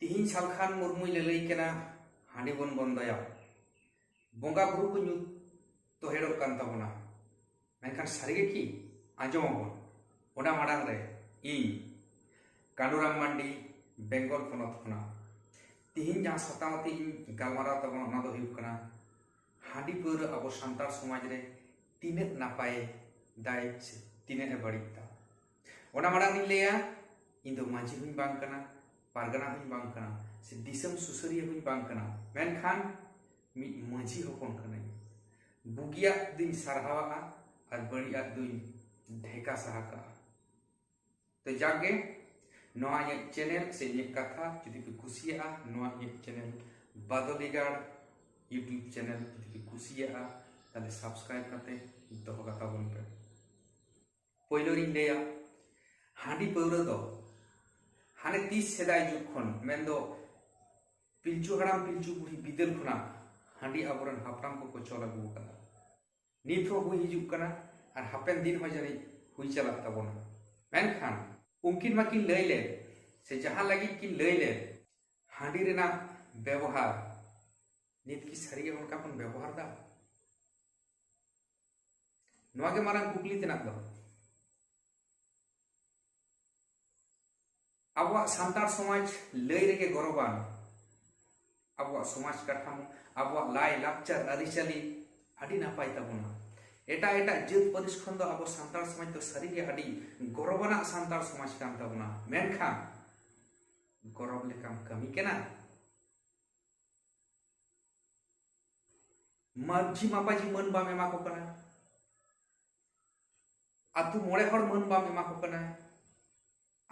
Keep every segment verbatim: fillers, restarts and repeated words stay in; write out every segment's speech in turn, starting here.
ᱛᱤᱦᱤᱧ ᱥᱟᱞᱠᱷᱟᱱ ᱢᱩᱨᱢᱩᱭ ᱞᱟᱹᱞᱟᱹᱭ ᱠᱟᱱᱟ, ᱦᱟᱺᱰᱤ ᱵᱚᱱ ᱵᱚᱱᱫᱚᱭᱟ, ᱵᱚᱸᱜᱟ ᱵᱩᱨᱩ ᱠᱚ ᱧᱩᱛ ᱛᱚᱦᱮᱲᱚᱜ ᱠᱟᱱ ᱛᱟᱵᱚᱱᱟ᱾ ᱢᱮᱱᱠᱷᱟᱱ ᱥᱟᱹᱨᱤ ᱜᱮ ᱠᱤ? ᱟᱸᱡᱚᱢ ᱟᱵᱚᱱ᱾ ᱚᱱᱟ ᱢᱟᱲᱟᱝ ᱨᱮ ᱤᱧ ᱠᱟᱹᱱᱩᱨᱟᱢ ᱢᱟᱱᱰᱤ, ᱵᱮᱝᱜᱚᱞ ᱯᱚᱱᱚᱛ ᱠᱷᱚᱱᱟᱜ ᱛᱤᱦᱤᱧ ᱡᱟᱦᱟᱸ ᱥᱟᱛᱟᱢ ᱟᱛᱮ ᱤᱧ ᱜᱟᱞᱢᱟᱨᱟᱣ ᱛᱟᱵᱚᱱᱟ, ᱚᱱᱟ ᱫᱚ ᱦᱩᱭᱩᱜ ᱠᱟᱱᱟ ᱦᱟᱺᱰᱤ ᱯᱟᱹᱣᱨᱟᱹ ᱟᱵᱚ ᱥᱟᱱᱛᱟᱲ ᱥᱚᱢᱟᱡᱽ ᱨᱮ ᱛᱤᱱᱟᱹᱜ ᱱᱟᱯᱟᱭ ᱫᱟᱭ ᱥᱮ ᱛᱤᱱᱟᱹᱜ ᱮ ᱵᱟᱹᱲᱤᱡ ᱫᱟ᱾ ᱚᱱᱟ ᱢᱟᱲᱟᱝ ᱤᱧ ᱞᱟᱹᱭᱟ, ᱤᱧ ᱫᱚ ᱢᱟᱹᱡᱷᱤ ᱦᱚᱸᱧ ᱵᱟᱝ ᱠᱟᱱᱟ, ᱯᱟᱨᱜᱟᱱᱟ ᱦᱚᱸᱧ ᱵᱟᱝ ᱠᱟᱱᱟ, ᱥᱮ ᱫᱤᱥᱚᱢ ᱥᱩᱥᱟᱹᱨᱤᱭᱟᱹ ᱦᱚᱸᱧ ᱵᱟᱝ ᱠᱟᱱᱟ, ᱢᱮᱱᱠᱷᱟᱱ ᱢᱤᱫ ᱢᱟᱹᱡᱷᱤ ᱦᱚᱯᱚᱱ ᱠᱟᱹᱱᱟᱹᱧ᱾ ᱵᱩᱜᱤᱭᱟᱜ ᱫᱩᱧ ᱥᱟᱨᱦᱟᱣᱟᱜᱼᱟ ᱟᱨ ᱵᱟᱹᱲᱤᱡᱟᱜ ᱫᱩᱧ ᱰᱷᱮᱠᱟ ᱥᱟᱦᱟ ᱠᱟᱜᱼᱟ᱾ ᱛᱚ ᱡᱟᱠᱜᱮ, ᱱᱚᱣᱟ ᱤᱧᱟᱹᱜ ᱪᱮᱱᱮᱞ ᱥᱮ ᱤᱧᱟᱹᱜ ᱠᱟᱛᱷᱟ ᱡᱩᱫᱤ ᱯᱮ ᱠᱩᱥᱤᱭᱟᱜᱼᱟ, ᱱᱚᱣᱟ ᱤᱧᱟᱹᱜ ᱪᱮᱱᱮᱞ ᱵᱟᱫᱚᱞᱤᱜᱟᱲ YouTube ᱪᱮᱱᱮᱞ ᱡᱩᱫᱤ ᱯᱮ ᱠᱩᱥᱤᱭᱟᱜᱼᱟ, ᱛᱟᱦᱞᱮ subscribe ᱠᱟᱛᱮ ᱫᱚᱦᱚ ᱠᱟᱛᱟ ᱵᱚᱱ ᱯᱮ᱾ ᱯᱳᱭᱞᱳ ᱨᱤᱧ ᱞᱟᱹᱭᱟ, ᱦᱟᱺᱰᱤ ᱯᱟᱹᱣᱨᱟᱹ ᱫᱚ ᱦᱟᱱᱮ ᱛᱤᱥ ᱥᱮᱫᱟᱭ ᱡᱩᱜᱽ ᱠᱷᱚᱱ, ᱢᱮᱱᱫᱚ ᱯᱤᱞᱪᱩ ᱦᱟᱲᱟᱢ ᱯᱤᱞᱪᱩ ᱵᱩᱲᱦᱤ ᱵᱤᱫᱟᱹᱞ ᱠᱷᱚᱱᱟᱜ ᱦᱟᱺᱰᱤ ᱟᱵᱚᱨᱮᱱ ᱦᱟᱯᱲᱟᱢ ᱠᱚᱠᱚ ᱪᱚᱞ ᱟᱹᱜᱩ ᱟᱠᱟᱫᱟ᱾ ᱱᱤᱛ ᱦᱚᱸ ᱦᱩᱭ ᱦᱤᱡᱩᱜ ᱠᱟᱱᱟ ᱟᱨ ᱦᱟᱯᱮᱱ ᱫᱤᱱ ᱦᱚᱸ ᱡᱟᱹᱱᱤᱡ ᱦᱩᱭ ᱪᱟᱞᱟᱜ ᱛᱟᱵᱚᱱᱟ᱾ ᱢᱮᱱᱠᱷᱟᱱ ᱩᱱᱠᱤᱱ ᱢᱟᱠᱤᱱ ᱞᱟᱹᱭ ᱞᱮᱫ, ᱥᱮ ᱡᱟᱦᱟᱸ ᱞᱟᱹᱜᱤᱫ ᱠᱤᱱ ᱞᱟᱹᱭ ᱞᱮᱫ, ᱦᱟᱺᱰᱤ ᱨᱮᱱᱟᱜ ᱵᱮᱵᱚᱦᱟᱨ ᱱᱤᱛ ᱠᱤ ᱥᱟᱹᱨᱤᱜᱮ ᱚᱱᱠᱟ ᱵᱚᱱ ᱵᱮᱵᱚᱦᱟᱨ ᱫᱟ? ᱱᱚᱣᱟ ᱜᱮ ᱢᱟᱨᱟᱝ ᱠᱩᱠᱞᱤ ᱛᱮᱱᱟᱜ ᱫᱚ᱾ ᱟᱵᱚᱣᱟᱜ ᱥᱟᱱᱛᱟᱲ ᱥᱚᱢᱟᱡᱽ ᱞᱟᱹᱭ ᱨᱮᱜᱮ ᱜᱚᱨᱚᱵᱟᱱ᱾ ᱟᱵᱚᱣᱟᱜ ᱥᱚᱢᱟᱡᱽ ᱠᱟᱴᱷᱟᱢᱳ, ᱟᱵᱚᱣᱟᱜ ᱞᱟᱭ ᱞᱟᱠᱪᱟᱨ ᱟᱹᱨᱤᱪᱟᱹᱞᱤ ᱟᱹᱰᱤ ᱱᱟᱯᱟᱭ ᱛᱟᱵᱚᱱᱟ᱾ ᱮᱴᱟᱜ ᱮᱴᱟᱜ ᱡᱟᱹᱛ ᱯᱟᱹᱨᱤᱥ ᱠᱷᱚᱱ ᱫᱚ ᱟᱵᱚ ᱥᱟᱱᱛᱟᱲ ᱥᱚᱢᱟᱡᱽ ᱫᱚ ᱥᱟᱹᱨᱤᱜᱮ ᱟᱹᱰᱤ ᱜᱚᱨᱚᱵᱟᱱᱟᱜ ᱥᱟᱱᱛᱟᱲ ᱥᱚᱢᱟᱡᱽ ᱠᱟᱱ ᱛᱟᱵᱚᱱᱟ᱾ ᱢᱮᱱᱠᱷᱟᱱ ᱜᱚᱨᱚᱵ ᱞᱮᱠᱟᱢ ᱠᱟᱹᱢᱤ ᱠᱟᱱᱟ? ᱢᱟᱹᱡᱷᱤ ᱢᱟᱯᱟᱡᱷᱤ ᱢᱟᱹᱱ ᱵᱟᱢ ᱮᱢᱟ ᱠᱚ ᱠᱟᱱᱟ, ᱟᱛᱳ ᱢᱚᱬᱮ ᱦᱚᱲ ᱢᱟᱹᱱ ᱵᱟᱢ ᱮᱢᱟ ᱠᱚ ᱠᱟᱱᱟ,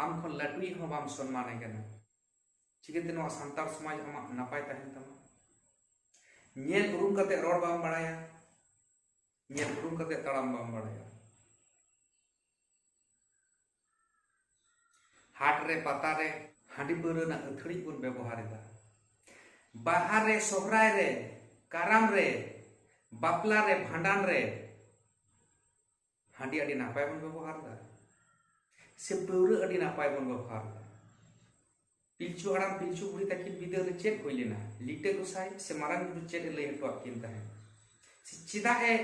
ᱟᱢ ᱠᱷᱚᱱ ᱞᱟᱹᱴᱩᱭᱤᱡ ᱦᱚᱸ ᱵᱟᱢ ᱥᱚᱱᱢᱟᱱᱮ ᱠᱟᱱᱟ᱾ ᱪᱤᱠᱟᱹᱛᱮ ᱱᱚᱣᱟ ᱥᱟᱱᱛᱟᱲ ᱥᱚᱢᱟᱡᱽ ᱟᱢᱟᱜ ᱱᱟᱯᱟᱭ ᱛᱟᱦᱮᱱ ᱛᱟᱢᱟ? ᱧᱮᱞ ᱩᱨᱩᱢ ᱠᱟᱛᱮ ᱨᱚᱲ ᱵᱟᱢ ᱵᱟᱲᱟᱭᱟ, ᱧᱮᱞ ᱩᱨᱩᱢ ᱠᱟᱛᱮ ᱛᱟᱲᱟᱢ ᱵᱟᱢ ᱵᱟᱲᱟᱭᱟ᱾ ᱦᱟᱴ ᱨᱮ, ᱯᱟᱛᱟ ᱨᱮ ᱦᱟᱺᱰᱤ ᱯᱟᱹᱣᱨᱟᱹ ᱨᱮᱱᱟᱜ ᱟᱹᱛᱷᱟᱹᱲᱤ ᱵᱚᱱ ᱵᱮᱵᱚᱦᱟᱨ ᱮᱫᱟ᱾ ᱵᱟᱦᱟ ᱨᱮ, ᱥᱚᱦᱨᱟᱭ ᱨᱮ, ᱠᱟᱨᱟᱢ ᱨᱮ, ᱵᱟᱯᱞᱟ ᱨᱮ, ᱵᱷᱟᱸᱰᱟᱱ ᱨᱮ ᱦᱟᱺᱰᱤ ᱟᱹᱰᱤ ᱱᱟᱯᱟᱭ ᱵᱚᱱ ᱵᱮᱵᱚᱦᱟᱨ ᱮᱫᱟ, ᱥᱮ ᱯᱟᱹᱣᱨᱟᱹ ᱟᱹᱰᱤ ᱱᱟᱯᱟᱭ ᱵᱚᱱ ᱵᱮᱵᱚᱦᱟᱨ ᱮᱫᱟ? ᱯᱤᱞᱪᱩ ᱦᱟᱲᱟᱢ ᱯᱤᱞᱪᱩ ᱵᱩᱲᱦᱤ ᱛᱟᱹᱠᱤᱱ ᱵᱤᱫᱟᱹᱞ ᱨᱮ ᱪᱮᱫ ᱦᱩᱭ ᱞᱮᱱᱟ? ᱞᱤᱴᱟᱹ ᱜᱚᱸᱥᱟᱭ ᱥᱮ ᱢᱟᱨᱟᱝ ᱵᱩᱨᱩ ᱪᱮᱫ ᱮ ᱞᱟᱹᱭ ᱦᱚᱴᱚᱣᱟᱫ ᱠᱤᱱ ᱛᱟᱦᱮᱸᱫ? ᱥᱮ ᱪᱮᱫᱟᱜ ᱮ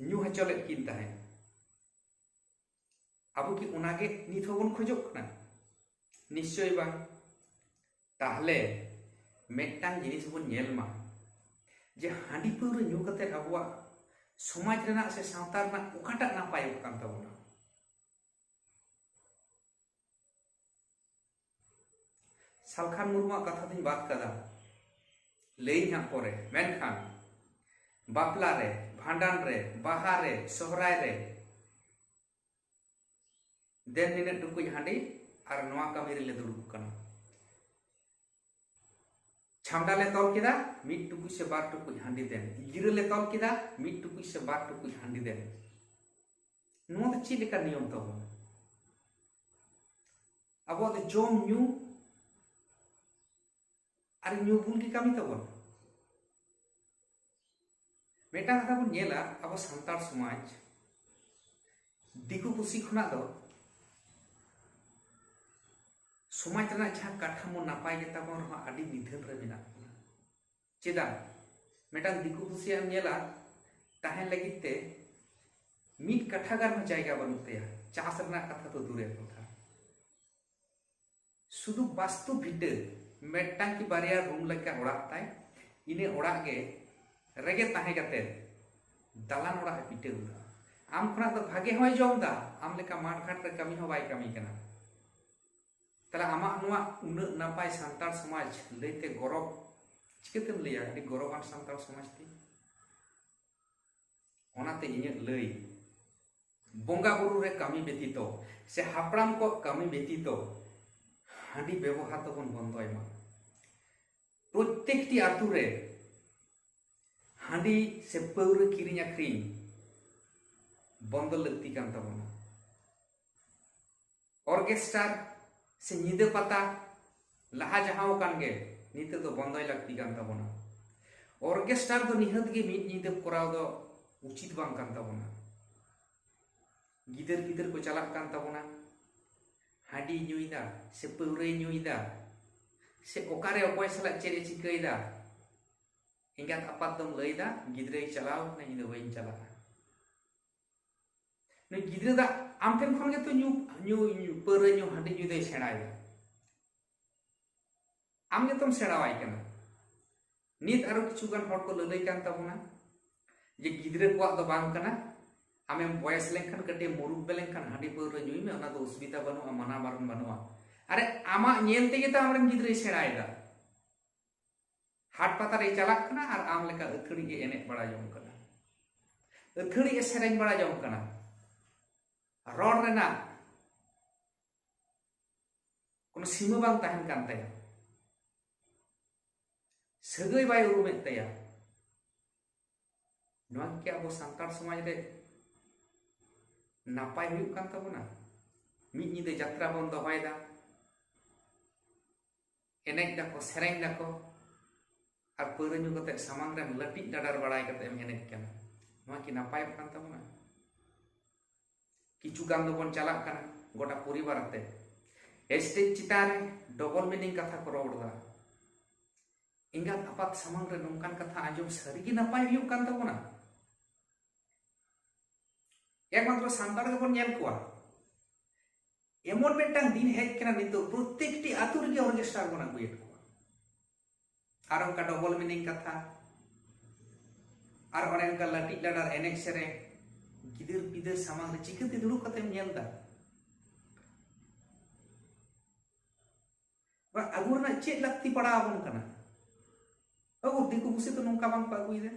ᱧᱩ ᱦᱚᱪᱚ ᱞᱮᱫ ᱠᱤᱱ ᱛᱟᱦᱮᱸᱫ? ᱟᱵᱚ ᱠᱤ ᱚᱱᱟᱜᱮ ᱱᱤᱛ ᱦᱚᱸᱵᱚᱱ ᱠᱷᱚᱡᱚᱜ ᱠᱟᱱᱟ? ᱱᱤᱥᱪᱚᱭ ᱵᱟᱝ᱾ ᱛᱟᱦᱞᱮ ᱢᱤᱫᱴᱟᱝ ᱡᱤᱱᱤᱥ ᱵᱚᱱ ᱧᱮᱞ ᱢᱟ, ᱡᱮ ᱦᱟᱺᱰᱤ ᱯᱟᱹᱣᱨᱟᱹ ᱧᱩ ᱠᱟᱛᱮ ᱟᱵᱚᱣᱟᱜ ᱥᱚᱢᱟᱡᱽ ᱨᱮᱱᱟᱜ ᱥᱮ ᱥᱟᱶᱛᱟ ᱨᱮᱱᱟᱜ ᱚᱠᱟᱴᱟᱜ ᱱᱟᱯᱟᱭᱚᱜ ᱠᱟᱱ ᱛᱟᱵᱚᱱᱟ? ᱥᱟᱞᱠᱷᱟᱱ ᱢᱩᱨᱢᱩᱣᱟᱜ ᱠᱟᱛᱷᱟ ᱫᱚᱧ ᱵᱟᱫ ᱠᱟᱫᱟ, ᱞᱟᱹᱭᱟᱹᱧ ᱦᱟᱸᱜ ᱯᱚᱨᱮ᱾ ᱢᱮᱱᱠᱷᱟᱱ ᱵᱟᱯᱞᱟ ᱨᱮ, ᱵᱷᱟᱸᱰᱟᱱ ᱨᱮ, ᱵᱟᱦᱟ ᱨᱮ, ᱥᱚᱦᱨᱟᱭ ᱨᱮ ᱫᱮᱱ ᱱᱤᱱᱟᱹᱜ ᱴᱩᱠᱩᱡ ᱦᱟᱺᱰᱤ ᱟᱨ ᱱᱚᱣᱟ ᱠᱟᱹᱢᱤ ᱨᱮᱞᱮ ᱫᱩᱲᱩᱵ ᱠᱟᱱᱟ᱾ ᱪᱷᱟᱢᱰᱟ ᱞᱮ ᱛᱚᱞ ᱠᱮᱫᱟ, ᱢᱤᱫ ᱴᱩᱠᱩᱡ ᱥᱮ ᱵᱟᱨ ᱴᱩᱠᱩᱡ ᱦᱟᱺᱰᱤ ᱫᱮᱱ᱾ ᱜᱤᱨᱟᱹ ᱞᱮ ᱛᱚᱞ ᱠᱮᱫᱟ, ᱢᱤᱫ ᱴᱩᱠᱩᱡ ᱥᱮ ᱵᱟᱨ ᱴᱩᱠᱩᱡ ᱦᱟᱺᱰᱤ ᱫᱮᱱ᱾ ᱱᱚᱣᱟ ᱫᱚ ᱪᱮᱫ ᱞᱮᱠᱟ ᱱᱤᱭᱚᱢ ᱛᱟᱵᱚᱱ? ᱟᱵᱚᱣᱟᱜ ᱫᱚ ᱡᱚᱢ ᱧᱩ ᱟᱨ ᱧᱩ ᱵᱩᱞ ᱜᱮ ᱠᱟᱹᱢᱤ ᱛᱟᱵᱚᱱ᱾ ᱢᱤᱫᱴᱟᱝ ᱠᱟᱛᱷᱟ ᱵᱚᱱ ᱧᱮᱞᱟ, ᱟᱵᱚ ᱥᱟᱱᱛᱟᱲ ᱥᱚᱢᱟᱡᱽ ᱫᱤᱠᱩ ᱯᱩᱥᱤ ᱠᱷᱚᱱᱟᱜ ᱫᱚ ᱥᱚᱢᱟᱡᱽ ᱨᱮᱱᱟᱜ ᱡᱟᱦᱟᱸ ᱠᱟᱴᱷᱟᱢᱳ ᱱᱟᱯᱟᱭ ᱜᱮᱛᱟ ᱵᱚᱱ ᱨᱮᱦᱚᱸ ᱟᱹᱰᱤ ᱱᱤᱫᱷᱟᱹᱱ ᱨᱮ ᱢᱮᱱᱟᱜ ᱵᱚᱱᱟ᱾ ᱪᱮᱫᱟᱜ? ᱢᱤᱫᱴᱟᱝ ᱫᱤᱠᱩ ᱯᱩᱥᱤᱭᱟᱜ ᱮᱢ ᱧᱮᱞᱟ, ᱛᱟᱦᱮᱱ ᱞᱟᱹᱜᱤᱫ ᱛᱮ ᱢᱤᱫ ᱠᱟᱴᱷᱟ ᱜᱟᱱ ᱦᱚᱸ ᱡᱟᱭᱜᱟ ᱵᱟᱹᱱᱩᱜ ᱛᱟᱭᱟ, ᱪᱟᱥ ᱨᱮᱱᱟᱜ ᱠᱟᱛᱷᱟ ᱫᱚ ᱫᱩᱨᱮᱨ ᱠᱚᱛᱷᱟ᱾ ᱥᱩᱫᱷᱩ ᱵᱟᱥᱛᱩ ᱵᱷᱤᱴᱟᱹ, ᱢᱤᱫᱴᱟᱝ ᱠᱤ ᱵᱟᱨᱭᱟ ᱨᱩᱢ ᱞᱮᱠᱟ ᱚᱲᱟᱜ ᱛᱟᱭ, ᱤᱱᱟᱹ ᱚᱲᱟᱜ ᱜᱮ ᱨᱮᱜᱮ ᱛᱟᱦᱮᱸ ᱠᱟᱛᱮ ᱫᱟᱞᱟᱱ ᱚᱲᱟᱜ ᱮ ᱯᱤᱴᱟᱹᱣ ᱮᱫᱟ᱾ ᱟᱢ ᱠᱷᱚᱱᱟᱜ ᱫᱚ ᱵᱷᱟᱜᱮ ᱦᱚᱸᱭ ᱡᱚᱢ ᱮᱫᱟ, ᱟᱢ ᱞᱮᱠᱟ ᱢᱟᱴᱷ ᱜᱷᱟᱴ ᱨᱮ ᱠᱟᱹᱢᱤ ᱦᱚᱸ ᱵᱟᱭ ᱠᱟᱹᱢᱤ ᱠᱟᱱᱟ᱾ ᱛᱟᱦᱞᱮ ᱟᱢᱟᱜ ᱱᱚᱣᱟ ᱩᱱᱟᱹᱜ ᱱᱟᱯᱟᱭ ᱥᱟᱱᱛᱟᱲ ᱥᱚᱢᱟᱡᱽ ᱞᱟᱹᱭᱛᱮ ᱜᱚᱨᱚᱵᱽ ᱪᱤᱠᱟᱹᱛᱮᱢ ᱞᱟᱹᱭᱟ ᱟᱹᱰᱤ ᱜᱚᱨᱚᱵᱟᱱ ᱥᱟᱱᱛᱟᱲ ᱥᱚᱢᱟᱡᱽ ᱛᱤᱧ? ᱚᱱᱟᱛᱮ ᱤᱧᱟᱹᱜ ᱞᱟᱹᱭ, ᱵᱚᱸᱜᱟ ᱵᱩᱨᱩ ᱨᱮ ᱠᱟᱹᱢᱤ ᱵᱮᱛᱤᱛᱚ ᱥᱮ ᱦᱟᱯᱲᱟᱢ ᱠᱚᱣᱟᱜ ᱠᱟᱹᱢᱤ ᱵᱮᱛᱤᱛᱚ ᱦᱟᱺᱰᱤ ᱵᱮᱵᱚᱦᱟᱨ ᱫᱚᱵᱚᱱ ᱵᱚᱱᱫᱚᱭ ᱢᱟ᱾ ᱯᱨᱚᱛᱛᱮᱠᱴᱤ ᱟᱛᱳ ᱨᱮ ᱦᱟᱺᱰᱤ ᱥᱮ ᱯᱟᱹᱣᱨᱟᱹ ᱠᱤᱨᱤᱧ ᱟᱹᱠᱷᱨᱤᱧ ᱵᱚᱱᱫᱚ ᱞᱟᱹᱠᱛᱤ ᱠᱟᱱ ᱛᱟᱵᱚᱱᱟ᱾ ᱚᱨᱜᱮᱥᱴᱟᱨ ᱥᱮ ᱧᱤᱫᱟᱹ ᱯᱟᱛᱟ ᱞᱟᱦᱟ ᱡᱟᱦᱟᱸ ᱟᱠᱟᱱ ᱜᱮ, ᱱᱤᱛᱚᱜ ᱫᱚ ᱵᱚᱱᱫᱚᱭ ᱞᱟᱹᱠᱛᱤ ᱠᱟᱱ ᱛᱟᱵᱚᱱᱟ᱾ ᱚᱨᱜᱮᱥᱴᱟᱨ ᱫᱚ ᱱᱤᱦᱟᱹᱛ ᱜᱮ ᱢᱤᱫ ᱧᱤᱫᱟᱹ ᱠᱚᱨᱟᱣ ᱫᱚ ᱩᱪᱤᱛ ᱵᱟᱝ ᱠᱟᱱ ᱛᱟᱵᱚᱱᱟ᱾ ᱜᱤᱫᱟᱹᱨ ᱯᱤᱫᱟᱹᱨ ᱠᱚ ᱪᱟᱞᱟᱜ ᱠᱟᱱ ᱛᱟᱵᱚᱱᱟ, ᱦᱟᱺᱰᱤ ᱧᱩᱭᱮᱫᱟ ᱥᱮ ᱯᱟᱹᱣᱨᱟᱹᱭ ᱧᱩᱭᱮᱫᱟ ᱥᱮ ᱚᱠᱟᱨᱮ ᱚᱠᱚᱭ ᱥᱟᱞᱟᱜ ᱪᱮᱫ ᱮ ᱪᱤᱠᱟᱹᱭᱮᱫᱟ, ᱮᱸᱜᱟᱛ ᱟᱯᱟᱛ ᱫᱚᱢ ᱞᱟᱹᱭᱫᱟ, "ᱜᱤᱫᱽᱨᱟᱹᱭ ᱪᱟᱞᱟᱣ ᱠᱟᱱᱟ, ᱤᱧ ᱫᱚ ᱵᱟᱹᱧ ᱪᱟᱞᱟᱜᱼᱟ᱾" ᱱᱩᱭ ᱜᱤᱫᱽᱨᱟᱹ ᱫᱚ ᱟᱢ ᱴᱷᱮᱱ ᱠᱷᱚᱱ ᱜᱮᱛᱚ ᱧᱩ, ᱧᱩ, ᱧᱩ, ᱯᱟᱹᱣᱨᱟᱹ ᱧᱩ, ᱦᱟᱺᱰᱤ ᱧᱩ ᱫᱚᱭ ᱥᱮᱬᱟᱭᱮᱫᱟ᱾ ᱟᱢ ᱜᱮᱛᱚᱢ ᱥᱮᱬᱟᱣᱟᱭ ᱠᱟᱱᱟ᱾ ᱱᱤᱛ ᱟᱨᱚ ᱠᱤᱪᱷᱩ ᱜᱟᱱ ᱦᱚᱲ ᱠᱚ ᱞᱟᱹᱞᱟᱹᱭ ᱠᱟᱱ ᱛᱟᱵᱚᱱᱟ ᱡᱮ ᱜᱤᱫᱽᱨᱟᱹ ᱠᱚᱣᱟᱜ ᱫᱚ ᱵᱟᱝ ᱠᱟᱱᱟ, ᱟᱢᱮᱢ ᱵᱚᱭᱮᱥ ᱞᱮᱱᱠᱷᱟᱱ, ᱠᱟᱹᱴᱤᱡ ᱮᱢ ᱢᱩᱨᱩᱠ ᱞᱮᱱᱠᱷᱟᱱ ᱦᱟᱺᱰᱤ ᱯᱟᱹᱣᱨᱟᱹ ᱧᱩᱭ ᱢᱮ, ᱚᱱᱟ ᱫᱚ ᱚᱥᱩᱵᱤᱫᱷᱟ ᱵᱟᱹᱱᱩᱜᱼᱟ, ᱢᱟᱱᱟ ᱵᱟᱨᱚᱱ ᱵᱟᱹᱱᱩᱜᱼᱟ᱾ ᱟᱨᱮ, ᱟᱢᱟᱜ ᱧᱮᱞ ᱛᱮᱜᱮ ᱛᱚ ᱟᱢᱨᱮᱱ ᱜᱤᱫᱽᱨᱟᱹᱭ ᱥᱮᱬᱟᱭᱮᱫᱟ᱾ ᱦᱟᱴ ᱯᱟᱛᱟ ᱨᱮᱭ ᱪᱟᱞᱟᱜ ᱠᱟᱱᱟ ᱟᱨ ᱟᱢ ᱞᱮᱠᱟ ᱟᱹᱛᱷᱟᱹᱲᱤ ᱜᱮ ᱮᱱᱮᱡ ᱵᱟᱲᱟ ᱡᱚᱝ ᱠᱟᱱᱟ, ᱟᱹᱛᱷᱟᱹᱲᱤ ᱮ ᱥᱮᱨᱮᱧ ᱵᱟᱲᱟ ᱡᱚᱝ ᱠᱟᱱᱟ, ᱨᱚᱲ ᱨᱮᱱᱟᱜ ᱠᱳᱱᱳ ᱥᱤᱢᱟᱹ ᱵᱟᱝ ᱛᱟᱦᱮᱱ ᱠᱟᱱ ᱛᱟᱭᱟ, ᱥᱟᱹᱜᱟᱹᱭ ᱵᱟᱭ ᱩᱨᱩᱢᱮᱫ ᱛᱟᱭᱟ᱾ ᱱᱚᱣᱟ ᱠᱤ ᱟᱵᱚ ᱥᱟᱱᱛᱟᱲ ᱥᱚᱢᱟᱡᱽ ᱨᱮ ᱱᱟᱯᱟᱭ ᱦᱩᱭᱩᱜ ᱠᱟᱱ ᱛᱟᱵᱚᱱᱟ? ᱢᱤᱫ ᱧᱤᱫᱟᱹ ᱡᱟᱛᱨᱟ ᱵᱚᱱ ᱫᱚᱦᱚᱭᱮᱫᱟ, ᱮᱱᱮᱡ ᱫᱟᱠᱚ, ᱥᱮᱨᱮᱧ ᱫᱟᱠᱚ, ᱟᱨ ᱯᱟᱹᱣᱨᱟᱹ ᱧᱩ ᱠᱟᱛᱮ ᱥᱟᱢᱟᱝ ᱨᱮᱢ ᱞᱟᱹᱴᱤᱡ ᱰᱟᱰᱟᱨ ᱵᱟᱲᱟᱭ ᱠᱟᱛᱮ ᱮᱢ ᱮᱱᱮᱡ ᱠᱟᱱᱟ᱾ ᱱᱚᱣᱟ ᱠᱤ ᱱᱟᱯᱟᱭᱚᱜ ᱠᱟᱱ ᱛᱟᱵᱚᱱᱟ? ᱠᱤᱪᱷᱩ ᱜᱟᱱ ᱫᱚᱵᱚᱱ ᱪᱟᱞᱟᱜ ᱠᱟᱱᱟ ᱜᱚᱴᱟ ᱯᱚᱨᱤᱵᱟᱨ ᱟᱛᱮ, ᱥᱴᱮᱡᱽ ᱪᱮᱛᱟᱱ ᱨᱮ ᱰᱚᱵᱚᱞ ᱢᱤᱱᱤᱝ ᱠᱟᱛᱷᱟ ᱠᱚ ᱨᱚᱲ ᱮᱫᱟ᱾ ᱮᱸᱜᱟᱛ ᱟᱯᱟᱛ ᱥᱟᱢᱟᱝ ᱨᱮ ᱱᱚᱝᱠᱟᱱ ᱠᱟᱛᱷᱟ ᱟᱸᱡᱚᱢ ᱥᱟᱹᱨᱤᱜᱮ ᱱᱟᱯᱟᱭ ᱦᱩᱭᱩᱜ ᱠᱟᱱ ᱛᱟᱵᱚᱱᱟ? ᱮᱠᱢᱟᱛᱨᱚ ᱥᱟᱱᱛᱟᱲ ᱜᱮᱵᱚᱱ ᱧᱮᱞ ᱠᱚᱣᱟ, ᱮᱢᱚᱱ ᱢᱤᱫᱴᱟᱝ ᱫᱤᱱ ᱦᱮᱡ ᱠᱟᱱᱟ, ᱱᱤᱛᱚᱜ ᱯᱨᱚᱛᱮᱠᱴᱤ ᱟᱹᱛᱩ ᱨᱮᱜᱮ ᱚᱨᱜᱮᱥᱴᱟᱨ ᱵᱚᱱ ᱟᱹᱜᱩᱭᱮᱫ ᱠᱚᱣᱟ᱾ ᱟᱨ ᱚᱱᱠᱟ ᱰᱚᱵᱚᱞ ᱢᱤᱱᱤᱝ ᱠᱟᱛᱷᱟ, ᱟᱨ ᱚᱱᱮ ᱚᱱᱠᱟ ᱞᱟᱹᱴᱤᱡ ᱞᱟᱰᱟᱨ ᱮᱱᱮᱡ ᱥᱮᱨᱮᱧ, ᱜᱤᱫᱟᱹᱨ ᱯᱤᱫᱟᱹᱨ ᱥᱟᱢᱟᱝ ᱨᱮ ᱪᱤᱠᱟᱹᱛᱮ ᱫᱩᱲᱩᱵ ᱠᱟᱛᱮᱢ ᱧᱮᱞ ᱮᱫᱟ? ᱚᱱᱟ ᱟᱹᱜᱩ ᱨᱮᱱᱟᱜ ᱪᱮᱫ ᱞᱟᱹᱠᱛᱤ ᱯᱟᱲᱟᱣ ᱟᱵᱚᱱ ᱠᱟᱱᱟ? ᱟᱵᱚ ᱫᱤᱠᱩ ᱯᱩᱥᱤ ᱫᱚ ᱱᱚᱝᱠᱟ ᱵᱟᱝ ᱠᱚ ᱟᱹᱜᱩᱭᱮᱫᱟ᱾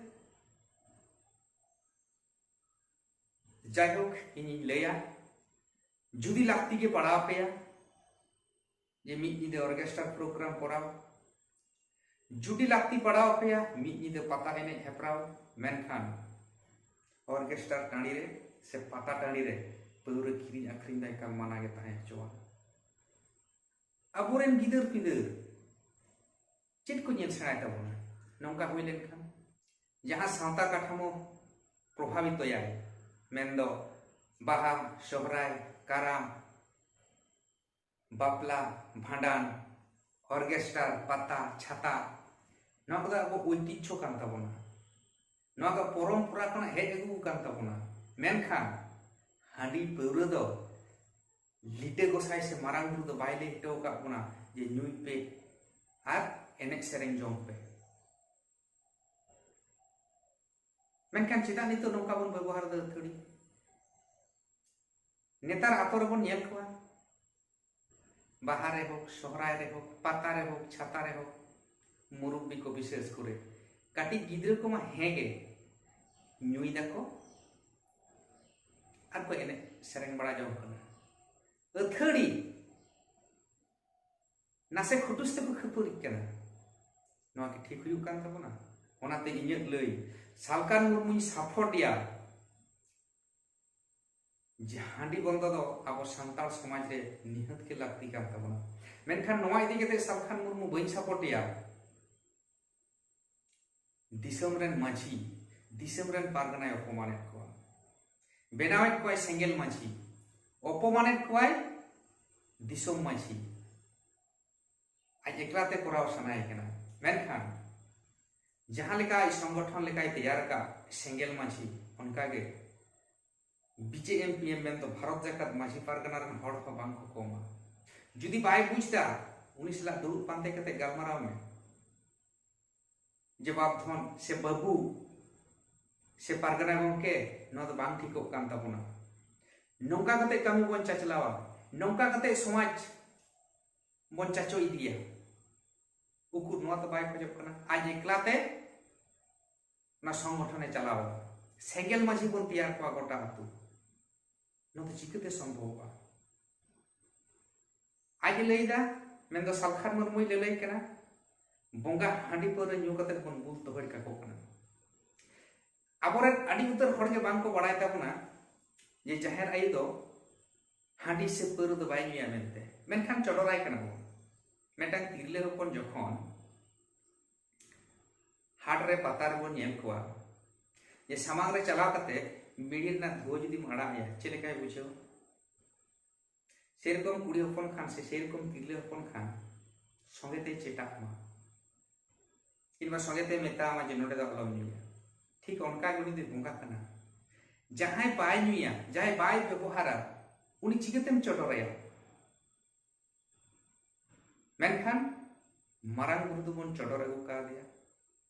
ᱡᱟᱭᱦᱳᱠ, ᱤᱧᱤᱧ ᱞᱟᱹᱭᱟ, ᱡᱩᱫᱤ ᱞᱟᱹᱠᱛᱤ ᱜᱮ ᱯᱟᱲᱟᱣ ᱟᱯᱮᱭᱟ ᱡᱮ ᱢᱤᱫ ᱧᱤᱫᱟᱹ ᱚᱨᱜᱮᱥᱴᱟᱨ ᱯᱨᱳᱜᱨᱟᱢ ᱠᱚᱨᱟᱣ, ᱡᱩᱫᱤ ᱞᱟᱹᱠᱛᱤ ᱯᱟᱲᱟᱣ ᱟᱯᱮᱭᱟ ᱢᱤᱫ ᱧᱤᱫᱟᱹ ᱯᱟᱛᱟ ᱮᱱᱮᱡ ᱦᱮᱯᱨᱟᱣ, ᱢᱮᱱᱠᱷᱟᱱ ᱚᱨᱜᱮᱥᱴᱟᱨ ᱴᱟᱺᱰᱤ ᱨᱮ ᱥᱮ ᱯᱟᱛᱟ ᱴᱟᱺᱰᱤ ᱨᱮ ᱯᱟᱹᱣᱨᱟᱹ ᱠᱤᱨᱤᱧ ᱟᱹᱠᱷᱨᱤᱧ ᱫᱚ ᱮᱠᱟᱞ ᱢᱟᱱᱟ ᱜᱮ ᱛᱟᱦᱮᱸ ᱦᱚᱪᱚᱣᱟᱜ᱾ ᱟᱵᱚᱨᱮᱱ ᱜᱤᱫᱟᱹᱨ ᱯᱤᱫᱟᱹᱨ ᱪᱮᱫ ᱠᱚ ᱧᱮᱞ ᱥᱮᱬᱟᱭ ᱛᱟᱵᱚᱱᱟ? ᱱᱚᱝᱠᱟ ᱦᱩᱭ ᱞᱮᱱᱠᱷᱟᱱ ᱡᱟᱦᱟᱸ ᱥᱟᱶᱛᱟ ᱠᱟᱴᱷᱟᱢᱳ ᱯᱨᱚᱵᱷᱟᱵᱤᱛᱚᱭᱟᱭ, ᱢᱮᱱᱫᱚ ᱵᱟᱦᱟ, ᱥᱚᱦᱨᱟᱭ, ᱠᱟᱨᱟᱢ, ᱵᱟᱯᱞᱟ, ᱵᱷᱟᱸᱰᱟᱱ, ᱚᱨᱜᱮᱥᱴᱟᱨ, ᱯᱟᱛᱟ, ᱪᱷᱟᱛᱟ, ᱱᱚᱣᱟ ᱠᱚᱫᱚ ᱟᱵᱚ ᱳᱭᱛᱤᱡᱽᱡᱷᱚ ᱠᱟᱱ ᱛᱟᱵᱚᱱᱟ᱾ ᱱᱚᱣᱟ ᱫᱚ ᱯᱚᱨᱚᱢᱯᱚᱨᱟ ᱠᱷᱚᱱᱟᱜ ᱦᱮᱡ ᱟᱹᱜᱩ ᱟᱠᱟᱱ ᱛᱟᱵᱚᱱᱟ᱾ ᱢᱮᱱᱠᱷᱟᱱ ᱦᱟᱺᱰᱤ ᱯᱟᱹᱣᱨᱟᱹ ᱫᱚ ᱞᱤᱴᱟᱹ ᱜᱚᱸᱥᱟᱭ ᱥᱮ ᱢᱟᱨᱟᱝ ᱵᱩᱨᱩ ᱫᱚ ᱵᱟᱭ ᱞᱟᱹᱭ ᱦᱚᱴᱚ ᱟᱠᱟᱫ ᱵᱚᱱᱟ ᱡᱮ ᱧᱩᱭ ᱯᱮ ᱟᱨ ᱮᱱᱮᱡ ᱥᱮᱨᱮᱧ ᱡᱚᱝ ᱯᱮ᱾ ᱢᱮᱱᱠᱷᱟᱱ ᱪᱮᱫᱟᱜ ᱱᱤᱛᱚᱜ ᱱᱚᱝᱠᱟ ᱵᱚᱱ ᱵᱮᱵᱚᱦᱟᱨ ᱮᱫᱟ ᱟᱹᱛᱷᱟᱹᱲᱤ? ᱱᱮᱛᱟᱨ ᱟᱛᱳ ᱨᱮᱵᱚᱱ ᱧᱮᱞ ᱠᱚᱣᱟ, ᱵᱟᱦᱟ ᱨᱮ ᱦᱳᱠ, ᱥᱚᱦᱨᱟᱭ ᱨᱮ ᱦᱳᱠ, ᱯᱟᱛᱟ ᱨᱮ ᱦᱳᱠ, ᱪᱷᱟᱛᱟ ᱨᱮ ᱦᱳᱠ, ᱢᱩᱨᱩᱵᱵᱤ ᱠᱚ ᱵᱤᱥᱮᱥ ᱠᱚᱨᱮ, ᱠᱟᱹᱴᱤᱡ ᱜᱤᱫᱽᱨᱟᱹ ᱠᱚᱢᱟ ᱦᱮᱸ ᱜᱮ ᱧᱩᱭ ᱫᱟᱠᱚ ᱟᱨ ᱠᱚ ᱮᱱᱮᱡ ᱥᱮᱨᱮᱧ ᱵᱟᱲᱟ ᱡᱚᱝ ᱠᱟᱱᱟ᱾ ᱟᱹᱛᱷᱟᱹᱲᱤ ᱱᱟᱥᱮ ᱠᱷᱩᱴᱩᱥ ᱛᱮᱠᱚ ᱠᱷᱟᱹᱯᱟᱹᱨᱤᱜ ᱠᱟᱱᱟ᱾ ᱱᱚᱣᱟ ᱠᱤ ᱴᱷᱤᱠ ᱦᱩᱭᱩᱜ ᱠᱟᱱ ᱛᱟᱵᱚᱱᱟ? ᱚᱱᱟᱛᱮ ᱤᱧᱟᱹᱜ ᱞᱟᱹᱭ, ᱥᱟᱞᱠᱷᱟᱱ ᱢᱩᱨᱢᱩᱧ ᱥᱟᱯᱳᱨᱴ ᱮᱭᱟ ᱡᱮ ᱦᱟᱺᱰᱤ ᱵᱚᱱᱫᱚ ᱫᱚ ᱟᱵᱚ ᱥᱟᱱᱛᱟᱲ ᱥᱚᱢᱟᱡᱽ ᱨᱮ ᱱᱤᱦᱟᱹᱛ ᱜᱮ ᱞᱟᱹᱠᱛᱤ ᱠᱟᱱ ᱛᱟᱵᱚᱱᱟ᱾ ᱢᱮᱱᱠᱷᱟᱱ ᱱᱚᱣᱟ ᱤᱫᱤ ᱠᱟᱛᱮ ᱥᱟᱞᱠᱷᱟᱱ ᱢᱩᱨᱢᱩ ᱵᱟᱹᱧ ᱥᱟᱯᱳᱨᱴ ᱮᱭᱟ᱾ ᱫᱤᱥᱚᱢ ᱨᱮᱱ ᱢᱟᱹᱡᱷᱤ, ᱫᱤᱥᱚᱢ ᱨᱮᱱ ᱯᱟᱨᱜᱟᱱᱟᱭ ᱚᱯᱚᱢᱟᱱᱮᱫ ᱠᱚᱣᱟ, ᱵᱮᱱᱟᱣᱮᱫ ᱠᱚᱣᱟᱭ ᱥᱮᱸᱜᱮᱞ ᱢᱟᱹᱡᱷᱤ, ᱚᱯᱚᱢᱟᱱᱮᱫ ᱠᱚᱣᱟᱭ ᱫᱤᱥᱚᱢ ᱢᱟᱹᱡᱷᱤ᱾ ᱟᱡ ᱮᱠᱞᱟ ᱛᱮ ᱠᱚᱨᱟᱣ ᱥᱟᱱᱟᱭᱮ ᱠᱟᱱᱟ᱾ ᱢᱮᱱᱠᱷᱟᱱ ᱡᱟᱦᱟᱸ ᱞᱮᱠᱟ ᱟᱡ ᱥᱚᱝᱜᱚᱴᱷᱚᱱ ᱞᱮᱠᱟᱭ ᱛᱮᱭᱟᱨ ᱟᱠᱟᱫ ᱥᱮᱸᱜᱮᱞ ᱢᱟᱹᱡᱷᱤ, ᱚᱱᱠᱟᱜᱮ ᱵᱤᱡᱮ ᱮᱢ ᱯᱤ ᱮᱢ ᱢᱮᱱᱫᱚ ᱵᱷᱟᱨᱚᱛ ᱡᱟᱠᱟᱛ ᱢᱟᱹᱡᱷᱤ ᱯᱟᱨᱜᱟᱱᱟ ᱨᱮᱱ ᱦᱚᱲ ᱦᱚᱸ ᱵᱟᱝ ᱠᱚ ᱠᱚᱢᱟ᱾ ᱡᱩᱫᱤ ᱵᱟᱭ ᱵᱩᱡᱽ ᱫᱟ, ᱩᱱᱤ ᱥᱟᱞᱟᱜ ᱫᱩᱲᱩᱵ ᱯᱟᱱᱛᱮ ᱠᱟᱛᱮ ᱜᱟᱞᱢᱟᱨᱟᱣ ᱢᱮ᱾ ᱡᱮ ᱵᱟᱯ ᱫᱷᱚᱱ ᱥᱮ ᱵᱟᱹᱵᱩ ᱥᱮ ᱯᱟᱨᱜᱟᱱᱟ ᱜᱚᱢᱠᱮ, ᱱᱚᱣᱟ ᱫᱚ ᱵᱟᱝ ᱴᱷᱤᱠᱚᱜ ᱠᱟᱱ ᱛᱟᱵᱚᱱᱟ, ᱱᱚᱝᱠᱟ ᱠᱟᱛᱮ ᱠᱟᱹᱢᱤ ᱵᱚᱱ ᱪᱟᱪᱞᱟᱣᱟ, ᱱᱚᱝᱠᱟ ᱠᱟᱛᱮ ᱥᱚᱢᱟᱡᱽ ᱵᱚᱱ ᱪᱟᱪᱚ ᱤᱫᱤᱭᱟ᱾ ᱩᱠᱩᱨ ᱱᱚᱣᱟ ᱫᱚ ᱵᱟᱭ ᱠᱷᱚᱡᱚᱜ ᱠᱟᱱᱟ᱾ ᱟᱡ ᱮᱠᱞᱟ ᱛᱮ ᱚᱱᱟ ᱥᱚᱝᱜᱚᱴᱷᱚᱱᱮ ᱪᱟᱞᱟᱣ ᱮᱫᱟ᱾ ᱥᱮᱸᱜᱮᱞ ᱢᱟᱹᱡᱷᱤ ᱵᱚᱱ ᱛᱮᱭᱟᱨ ᱠᱚᱣᱟ ᱜᱚᱴᱟ ᱟᱹᱛᱩ᱾ ᱱᱚᱣᱟ ᱫᱚ ᱪᱤᱠᱟᱹᱛᱮ ᱥᱚᱢᱵᱷᱚᱵᱚᱜᱼᱟ? ᱟᱡ ᱮ ᱞᱟᱹᱭ ᱮᱫᱟ, ᱢᱮᱱᱫᱚ ᱥᱟᱞᱠᱷᱟᱱ ᱢᱩᱨᱢᱩᱭ ᱞᱟᱹᱞᱟᱹᱭ ᱠᱟᱱᱟ, ᱵᱚᱸᱜᱟ ᱦᱟᱺᱰᱤ ᱯᱟᱹᱣᱨᱟᱹ ᱧᱩ ᱠᱟᱛᱮ ᱵᱚᱱ ᱵᱩᱞ ᱛᱚᱦᱚᱲ ᱠᱟᱠᱚ ᱠᱟᱱᱟ᱾ ᱟᱵᱚᱨᱮᱱ ᱟᱹᱰᱤ ᱩᱛᱟᱹᱨ ᱦᱚᱲ ᱜᱮ ᱵᱟᱝ ᱠᱚ ᱵᱟᱲᱟᱭ ᱛᱟᱵᱚᱱᱟ ᱡᱮ ᱡᱟᱦᱮᱨ ᱟᱭᱳ ᱫᱚ ᱦᱟᱺᱰᱤ ᱥᱮ ᱯᱟᱹᱣᱨᱟᱹ ᱫᱚ ᱵᱟᱭ ᱧᱩᱭᱟ ᱢᱮᱱᱛᱮ, ᱢᱮᱱᱠᱷᱟᱱ ᱪᱚᱰᱚᱨᱟᱭ ᱠᱟᱱᱟ ᱵᱚᱱ᱾ ᱢᱤᱫᱴᱟᱝ ᱛᱤᱨᱞᱟᱹ ᱦᱚᱯᱚᱱ ᱡᱚᱠᱷᱚᱱ ᱦᱟᱴ ᱨᱮ ᱯᱟᱛᱟ ᱨᱮᱵᱚᱱ ᱧᱮᱞ ᱠᱚᱣᱟ ᱡᱮ ᱥᱟᱢᱟᱝ ᱨᱮ ᱪᱟᱞᱟᱣ ᱠᱟᱛᱮ ᱵᱤᱲᱤ ᱨᱮᱱᱟᱜ ᱫᱷᱩᱣᱟᱹ ᱡᱩᱫᱤᱢ ᱟᱲᱟᱜ ᱟᱭᱟ, ᱪᱮᱫ ᱞᱮᱠᱟᱭ ᱵᱩᱡᱷᱟᱹᱣᱟ? ᱥᱮᱨᱚᱠᱚᱢ ᱠᱩᱲᱤ ᱦᱚᱯᱚᱱ ᱠᱷᱟᱱ ᱥᱮ ᱥᱮᱨᱚᱠᱚᱢ ᱛᱤᱨᱞᱟᱹ ᱦᱚᱯᱚᱱ ᱠᱷᱟᱱ ᱥᱚᱸᱜᱮ ᱛᱮᱭ ᱪᱮᱴᱟᱜ ᱢᱟ, ᱠᱤᱝᱵᱟ ᱥᱚᱸᱜᱮ ᱛᱮᱭ ᱢᱮᱛᱟᱣᱟᱢᱟ ᱡᱮ ᱱᱚᱰᱮ ᱫᱚ ᱟᱞᱚᱢ ᱧᱩᱭᱟ᱾ ᱴᱷᱤᱠ ᱚᱱᱠᱟ ᱜᱮ ᱩᱱᱤ ᱫᱚᱭ ᱵᱚᱸᱜᱟ ᱠᱟᱱᱟ᱾ ᱡᱟᱦᱟᱸᱭ ᱵᱟᱭ ᱧᱩᱭᱟ, ᱡᱟᱦᱟᱸᱭ ᱵᱟᱭ ᱵᱮᱵᱚᱦᱟᱨᱟ, ᱩᱱᱤ ᱪᱤᱠᱟᱹᱛᱮᱢ ᱪᱚᱰᱚᱨᱟᱭᱟ? ᱢᱮᱱᱠᱷᱟᱱ ᱢᱟᱨᱟᱝ ᱵᱩᱨᱩ ᱫᱚᱵᱚᱱ ᱪᱚᱰᱚᱨ ᱟᱹᱜᱩ ᱠᱟᱣᱫᱮᱭᱟ᱾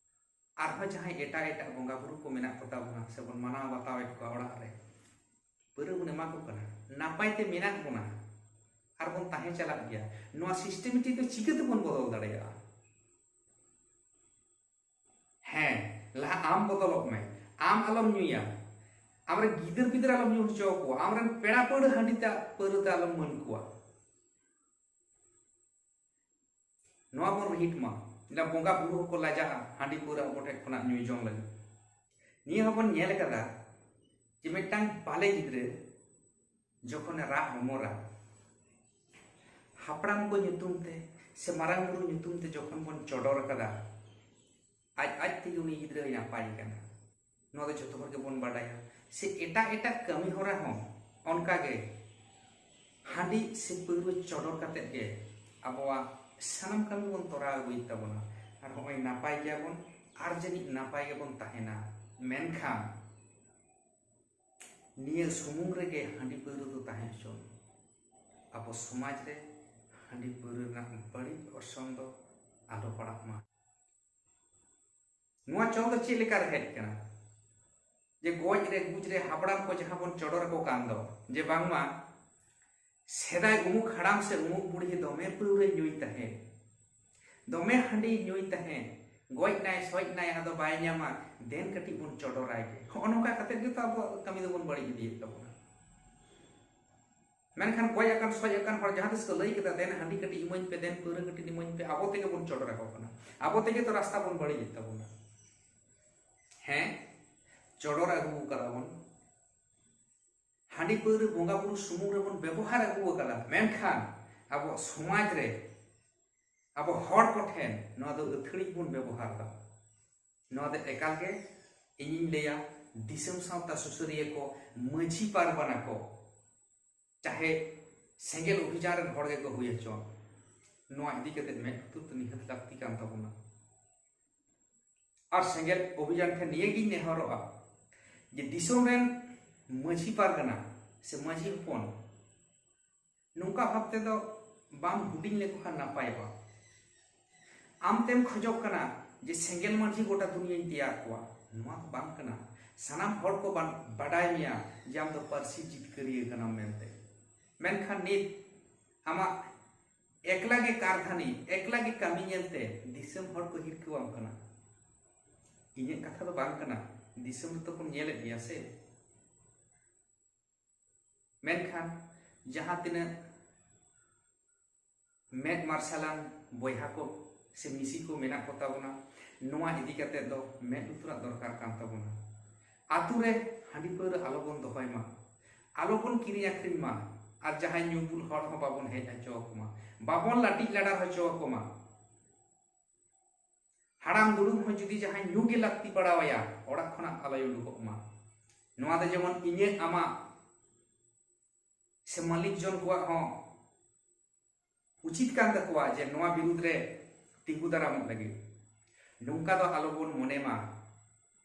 ᱟᱨᱦᱚᱸ ᱡᱟᱦᱟᱸᱭ ᱮᱴᱟᱜ ᱮᱴᱟᱜ ᱵᱚᱸᱜᱟ ᱵᱩᱨᱩ ᱠᱚ ᱢᱮᱱᱟᱜ ᱠᱚᱛᱟ ᱵᱚᱱᱟ ᱥᱮᱵᱚᱱ ᱢᱟᱱᱟᱣ ᱵᱟᱛᱟᱣᱮᱫ ᱠᱚᱣᱟ ᱚᱲᱟᱜ ᱨᱮ, ᱯᱟᱹᱣᱨᱟᱹ ᱵᱚᱱ ᱮᱢᱟ ᱠᱚ ᱠᱟᱱᱟ, ᱱᱟᱯᱟᱭ ᱛᱮ ᱢᱮᱱᱟᱜ ᱵᱚᱱᱟ ᱟᱨ ᱵᱚᱱ ᱛᱟᱦᱮᱸ ᱪᱟᱞᱟᱜ ᱜᱮᱭᱟ᱾ ᱱᱚᱣᱟ systematic ᱫᱚ ᱪᱤᱠᱟᱹ ᱛᱮᱵᱚᱱ ᱵᱚᱫᱚᱞ ᱫᱟᱲᱮᱭᱟᱜᱼᱟ? ᱦᱮᱸ, ᱞᱟᱦᱟ ᱟᱢ ᱵᱚᱫᱚᱞᱚᱜ ᱢᱮ, ᱟᱢ ᱟᱞᱚᱢ ᱧᱩᱭᱟ, ᱟᱢᱨᱮᱱ ᱜᱤᱫᱟᱹᱨ ᱯᱤᱫᱟᱹᱨ ᱟᱞᱚᱢ ᱧᱩ ᱦᱚᱪᱚ ᱟᱠᱚᱣᱟ, ᱟᱢᱨᱮᱱ ᱯᱮᱲᱟ ᱯᱟᱹᱲᱦᱟᱹ ᱦᱟᱺᱰᱤ ᱛᱮ ᱯᱟᱹᱣᱨᱟᱹ ᱛᱮ ᱟᱞᱚᱢ ᱢᱟᱹᱱ ᱠᱚᱣᱟ᱾ ᱱᱚᱣᱟ ᱵᱚᱱ ᱨᱤᱦᱤᱴ ᱢᱟ᱾ ᱪᱮᱫᱟᱜ ᱵᱚᱸᱜᱟ ᱵᱩᱨᱩ ᱦᱚᱸᱠᱚ ᱞᱟᱡᱟᱜᱼᱟ ᱦᱟᱺᱰᱤ ᱯᱟᱹᱣᱨᱟᱹ ᱟᱵᱚ ᱴᱷᱮᱱ ᱠᱷᱚᱱᱟᱜ ᱧᱩ ᱡᱚᱝ ᱞᱟᱹᱜᱤᱫ᱾ ᱱᱤᱭᱟᱹ ᱦᱚᱸᱵᱚᱱ ᱧᱮᱞ ᱟᱠᱟᱫᱟ ᱡᱮ ᱢᱤᱫᱴᱟᱝ ᱵᱟᱞᱮ ᱜᱤᱫᱽᱨᱟᱹ ᱡᱚᱠᱷᱚᱱᱮ ᱨᱟᱜ ᱦᱚᱢᱚᱨᱟ, ᱦᱟᱯᱲᱟᱢ ᱠᱚ ᱧᱩᱛᱩᱢ ᱛᱮ ᱥᱮ ᱢᱟᱨᱟᱝ ᱵᱩᱨᱩ ᱧᱩᱛᱩᱢ ᱛᱮ ᱡᱚᱠᱷᱚᱱ ᱵᱚᱱ ᱪᱚᱰᱚᱨ ᱟᱠᱟᱫᱟ, ᱟᱡ ᱟᱡ ᱛᱮᱜᱮ ᱩᱱᱤ ᱜᱤᱫᱽᱨᱟᱹᱭ ᱱᱟᱯᱟᱭ ᱠᱟᱱᱟ᱾ ᱱᱚᱣᱟ ᱫᱚ ᱡᱷᱚᱛᱚ ᱦᱚᱲ ᱜᱮᱵᱚᱱ ᱵᱟᱰᱟᱭᱟ᱾ ᱥᱮ ᱮᱴᱟᱜ ᱮᱴᱟᱜ ᱠᱟᱹᱢᱤ ᱦᱚᱨᱟ ᱦᱚᱸ ᱚᱱᱠᱟ ᱜᱮ ᱦᱟᱺᱰᱤ ᱥᱮ ᱯᱟᱹᱣᱨᱟᱹ ᱪᱚᱰᱚᱨ ᱠᱟᱛᱮᱫ ᱜᱮ ᱟᱵᱚᱣᱟᱜ ᱥᱟᱱᱟᱢ ᱠᱟᱹᱢᱤ ᱵᱚᱱ ᱛᱚᱨᱟᱣ ᱟᱹᱜᱩᱭᱮᱫ ᱛᱟᱵᱚᱱᱟ᱾ ᱟᱨ ᱦᱚᱸᱜᱼᱚᱭ ᱱᱟᱯᱟᱭ ᱜᱮᱭᱟᱵᱚᱱ, ᱟᱨ ᱡᱟᱹᱱᱤᱡ ᱱᱟᱯᱟᱭ ᱜᱮᱵᱚᱱ ᱛᱟᱦᱮᱱᱟ᱾ ᱢᱮᱱᱠᱷᱟᱱ ᱱᱤᱭᱟᱹ ᱥᱩᱢᱩᱝ ᱨᱮᱜᱮ ᱦᱟᱺᱰᱤ ᱯᱟᱹᱣᱨᱟᱹ ᱫᱚ ᱛᱟᱦᱮᱸ ᱦᱚᱪᱚᱱ, ᱟᱵᱚ ᱥᱚᱢᱟᱡᱽ ᱨᱮ ᱦᱟᱺᱰᱤ ᱯᱟᱹᱣᱨᱟᱹ ᱨᱮᱱᱟᱜ ᱵᱟᱹᱲᱤᱡ ᱚᱨᱥᱚᱝ ᱫᱚ ᱟᱞᱚ ᱯᱟᱲᱟᱜ ᱢᱟ᱾ ᱱᱚᱣᱟ ᱪᱚᱞ ᱫᱚ ᱪᱮᱫ ᱞᱮᱠᱟ ᱨᱮ ᱦᱮᱡ ᱠᱟᱱᱟ? ᱡᱮ ᱜᱚᱡ ᱨᱮ ᱜᱩᱡ ᱨᱮ ᱦᱟᱯᱲᱟᱢ ᱠᱚ ᱡᱟᱦᱟᱸ ᱵᱚᱱ ᱪᱚᱰᱚᱨ ᱟᱠᱚ ᱠᱟᱱ ᱫᱚ, ᱡᱮ ᱵᱟᱝᱢᱟ ᱥᱮᱫᱟᱭ ᱩᱢᱩᱠ ᱦᱟᱲᱟᱢ ᱥᱮ ᱩᱢᱩᱠ ᱵᱩᱲᱦᱤ ᱫᱚᱢᱮ ᱯᱟᱹᱣᱨᱟᱹᱭ ᱧᱩᱭ ᱛᱟᱦᱮᱸᱫ, ᱫᱚᱢᱮ ᱦᱟᱺᱰᱤᱭ ᱧᱩᱭ ᱛᱟᱦᱮᱸᱫ, ᱜᱚᱡ ᱱᱟᱭ ᱥᱚᱡ ᱱᱟᱭ ᱟᱫᱚ ᱵᱟᱭ ᱧᱟᱢᱟ, ᱫᱮᱱ ᱠᱟᱹᱴᱤᱡ ᱵᱚᱱ ᱪᱚᱰᱚᱨᱟᱭ ᱜᱮ᱾ ᱦᱚᱸᱜᱼᱚ ᱱᱚᱝᱠᱟ ᱠᱟᱛᱮᱫ ᱜᱮᱛᱚ ᱟᱵᱚᱣᱟᱜ ᱠᱟᱹᱢᱤ ᱫᱚᱵᱚᱱ ᱵᱟᱹᱲᱤᱡ ᱤᱫᱤᱭᱮᱫ ᱛᱟᱵᱚᱱᱟ᱾ ᱢᱮᱱᱠᱷᱟᱱ ᱜᱚᱡ ᱟᱠᱟᱱ ᱥᱚᱡ ᱟᱠᱟᱱ ᱦᱚᱲ ᱡᱟᱦᱟᱸ ᱛᱤᱥ ᱠᱚ ᱞᱟᱹᱭ ᱠᱮᱫᱟ, "ᱫᱮᱱ ᱦᱟᱺᱰᱤ ᱠᱟᱹᱴᱤᱡ ᱤᱢᱟᱹᱧ ᱯᱮ, ᱫᱮᱱ ᱯᱟᱹᱣᱨᱟᱹ ᱠᱟᱹᱴᱤᱡ ᱤᱢᱟᱹᱧ ᱯᱮ", ᱟᱵᱚ ᱛᱮᱜᱮ ᱵᱚᱱ ᱪᱚᱰᱚᱨ ᱟᱠᱚ ᱠᱟᱱᱟ, ᱟᱵᱚ ᱛᱮᱜᱮ ᱛᱚ ᱨᱟᱥᱛᱟ ᱵᱚᱱ ᱵᱟᱹᱲᱤᱡᱮᱫ ᱛᱟᱵᱚᱱᱟ᱾ ᱦᱮᱸ, ᱪᱚᱰᱚᱨ ᱟᱹᱜᱩ ᱠᱟᱫᱟ ᱵᱚᱱ, ᱦᱟᱺᱰᱤ ᱯᱟᱹᱣᱨᱟᱹ ᱵᱚᱸᱜᱟ ᱵᱩᱨᱩ ᱥᱩᱢᱩᱝ ᱨᱮᱵᱚᱱ ᱵᱮᱵᱚᱦᱟᱨ ᱟᱹᱜᱩ ᱟᱠᱟᱫᱟ, ᱢᱮᱱᱠᱷᱟᱱ ᱟᱵᱚ ᱥᱚᱢᱟᱡᱽ ᱨᱮ, ᱟᱵᱚ ᱦᱚᱲ ᱠᱚᱴᱷᱮᱱ ᱱᱚᱣᱟ ᱫᱚ ᱟᱹᱛᱷᱟᱹᱲᱤ ᱵᱚᱱ ᱵᱮᱵᱚᱦᱟᱨ ᱮᱫᱟ᱾ ᱱᱚᱣᱟ ᱫᱚ ᱮᱠᱟᱞ ᱜᱮ ᱤᱧᱤᱧ ᱞᱟᱹᱭᱟ, ᱫᱤᱥᱚᱢ ᱥᱟᱶᱛᱟ ᱥᱩᱥᱟᱹᱨᱤᱭᱟᱹ ᱠᱚ, ᱢᱟᱹᱡᱷᱤ ᱯᱟᱨᱜᱟᱱᱟ ᱠᱚ, ᱪᱟᱦᱮ ᱥᱮᱸᱜᱮᱞ ᱚᱵᱷᱤᱡᱟᱱ ᱨᱮᱱ ᱦᱚᱲ ᱜᱮᱠᱚ ᱦᱩᱭ ᱦᱚᱪᱚᱣᱟᱱ᱾ ᱱᱚᱣᱟ ᱤᱫᱤ ᱠᱟᱛᱮ ᱢᱮᱫ ᱞᱩᱛᱩᱨ ᱫᱚ ᱱᱤᱦᱟᱹᱛ ᱞᱟᱹᱠᱛᱤ ᱠᱟᱱ ᱛᱟᱵᱚᱱᱟ᱾ ᱟᱨ ᱥᱮᱸᱜᱮᱞ ᱚᱵᱷᱤᱡᱟᱱ ᱴᱷᱮᱱ ᱱᱤᱭᱟᱹᱜᱤᱧ ᱱᱮᱦᱚᱨᱚᱜᱼᱟ ᱡᱮ ᱫᱤᱥᱚᱢ ᱨᱮᱱ ᱢᱟᱹᱡᱷᱤ ᱯᱟᱨᱜᱟᱱᱟ ᱥᱮ ᱢᱟᱹᱡᱷᱤ ᱦᱚᱯᱚᱱ ᱱᱚᱝᱠᱟ ᱵᱷᱟᱵᱽ ᱛᱮᱫᱚ ᱵᱟᱢ ᱦᱩᱰᱤᱧ ᱞᱮᱠᱚ ᱠᱷᱟᱱ ᱱᱟᱯᱟᱭᱚᱜᱼᱟ᱾ ᱟᱢ ᱛᱮᱢ ᱠᱷᱚᱡᱚᱜ ᱠᱟᱱᱟ ᱡᱮ ᱥᱮᱸᱜᱮᱞ ᱢᱟᱹᱡᱷᱤ ᱜᱚᱴᱟ ᱫᱩᱱᱤᱭᱟᱹᱧ ᱛᱮᱭᱟᱨ ᱠᱚᱣᱟ, ᱱᱚᱣᱟ ᱫᱚ ᱵᱟᱝ ᱠᱟᱱᱟ᱾ ᱥᱟᱱᱟᱢ ᱦᱚᱲ ᱠᱚ ᱵᱟᱰᱟᱭ ᱢᱮᱭᱟ ᱡᱮ ᱟᱢ ᱫᱚ ᱯᱟᱹᱨᱥᱤ ᱡᱤᱛᱠᱟᱹᱨᱤᱭᱟᱹ ᱠᱟᱱᱟᱢ ᱢᱮᱱᱛᱮ᱾ ᱢᱮᱱᱠᱷᱟᱱ ᱱᱤᱛ ᱟᱢᱟᱜ ᱮᱠᱞᱟ ᱜᱮ ᱠᱟᱨᱫᱷᱟᱹᱱᱤ, ᱮᱠᱞᱟ ᱜᱮ ᱠᱟᱹᱢᱤ ᱧᱮᱞᱛᱮ ᱫᱤᱥᱚᱢ ᱦᱚᱲ ᱠᱚ ᱦᱤᱨᱠᱟᱹᱣᱟᱢ ᱠᱟᱱᱟ᱾ ᱤᱧᱟᱹᱜ ᱠᱟᱛᱷᱟ ᱫᱚ ᱵᱟᱝ ᱠᱟᱱᱟ, ᱫᱤᱥᱚᱢ ᱨᱮᱛᱚ ᱠᱚ ᱧᱮᱞᱮᱫ ᱢᱮᱭᱟ ᱥᱮ᱾ ᱢᱮᱱᱠᱷᱟᱱ ᱡᱟᱦᱟᱸ ᱛᱤᱱᱟᱹᱜ ᱢᱮᱫ ᱢᱟᱨᱥᱟᱞᱟᱱ ᱵᱚᱭᱦᱟ ᱠᱚ ᱥᱮ ᱢᱤᱥᱤ ᱠᱚ ᱢᱮᱱᱟᱜ ᱠᱚ ᱛᱟᱵᱚᱱᱟ, ᱱᱚᱣᱟ ᱤᱫᱤ ᱠᱟᱛᱮ ᱫᱚ ᱢᱮᱫ ᱞᱩᱛᱩᱨᱟᱜ ᱫᱚᱨᱠᱟᱨ ᱠᱟᱱ ᱛᱟᱵᱚᱱᱟ᱾ ᱟᱛᱳ ᱨᱮ ᱦᱟᱺᱰᱤ ᱯᱟᱹᱣᱨᱟᱹ ᱟᱞᱚᱵᱚᱱ ᱫᱚᱦᱚᱭ ᱢᱟ, ᱟᱞᱚᱵᱚᱱ ᱠᱤᱨᱤᱧ ᱟᱹᱠᱷᱨᱤᱧ ᱢᱟ, ᱟᱨ ᱡᱟᱦᱟᱸᱭ ᱧᱩ ᱵᱩᱞ ᱦᱚᱲ ᱦᱚᱸ ᱵᱟᱵᱚᱱ ᱦᱮᱡ ᱦᱚᱪᱚ ᱟᱠᱚ ᱢᱟ, ᱵᱟᱵᱚᱱ ᱞᱟᱹᱴᱤᱡ ᱞᱟᱰᱟ ᱦᱚᱪᱚ ᱟᱠᱚ ᱢᱟ᱾ ᱦᱟᱲᱟᱢ ᱫᱩᱲᱩᱵ ᱦᱚᱸ ᱡᱩᱫᱤ ᱡᱟᱦᱟᱸᱭ ᱧᱩ ᱜᱮ ᱞᱟᱹᱠᱛᱤ ᱯᱟᱲᱟᱣᱟᱭᱟ, ᱚᱲᱟᱜ ᱠᱷᱚᱱᱟᱜ ᱟᱞᱚᱭ ᱩᱰᱩᱠᱚᱜ ᱢᱟ᱾ ᱱᱚᱣᱟ ᱫᱚ ᱡᱮᱢᱚᱱ ᱤᱧᱟᱹᱜ, ᱟᱢᱟᱜ ᱥᱮ ᱢᱟᱹᱞᱤᱠ ᱡᱚᱱ ᱠᱚᱣᱟᱜ ᱦᱚᱸ ᱩᱪᱤᱛ ᱠᱟᱱ ᱛᱟᱠᱚᱣᱟ ᱡᱮ ᱱᱚᱣᱟ ᱵᱤᱨᱩᱫᱽ ᱨᱮ ᱛᱤᱸᱜᱩ ᱫᱟᱨᱟᱢᱚᱜ ᱞᱟᱹᱜᱤᱫ᱾ ᱱᱚᱝᱠᱟ ᱫᱚ ᱟᱞᱚᱵᱚᱱ ᱢᱚᱱᱮ ᱢᱟ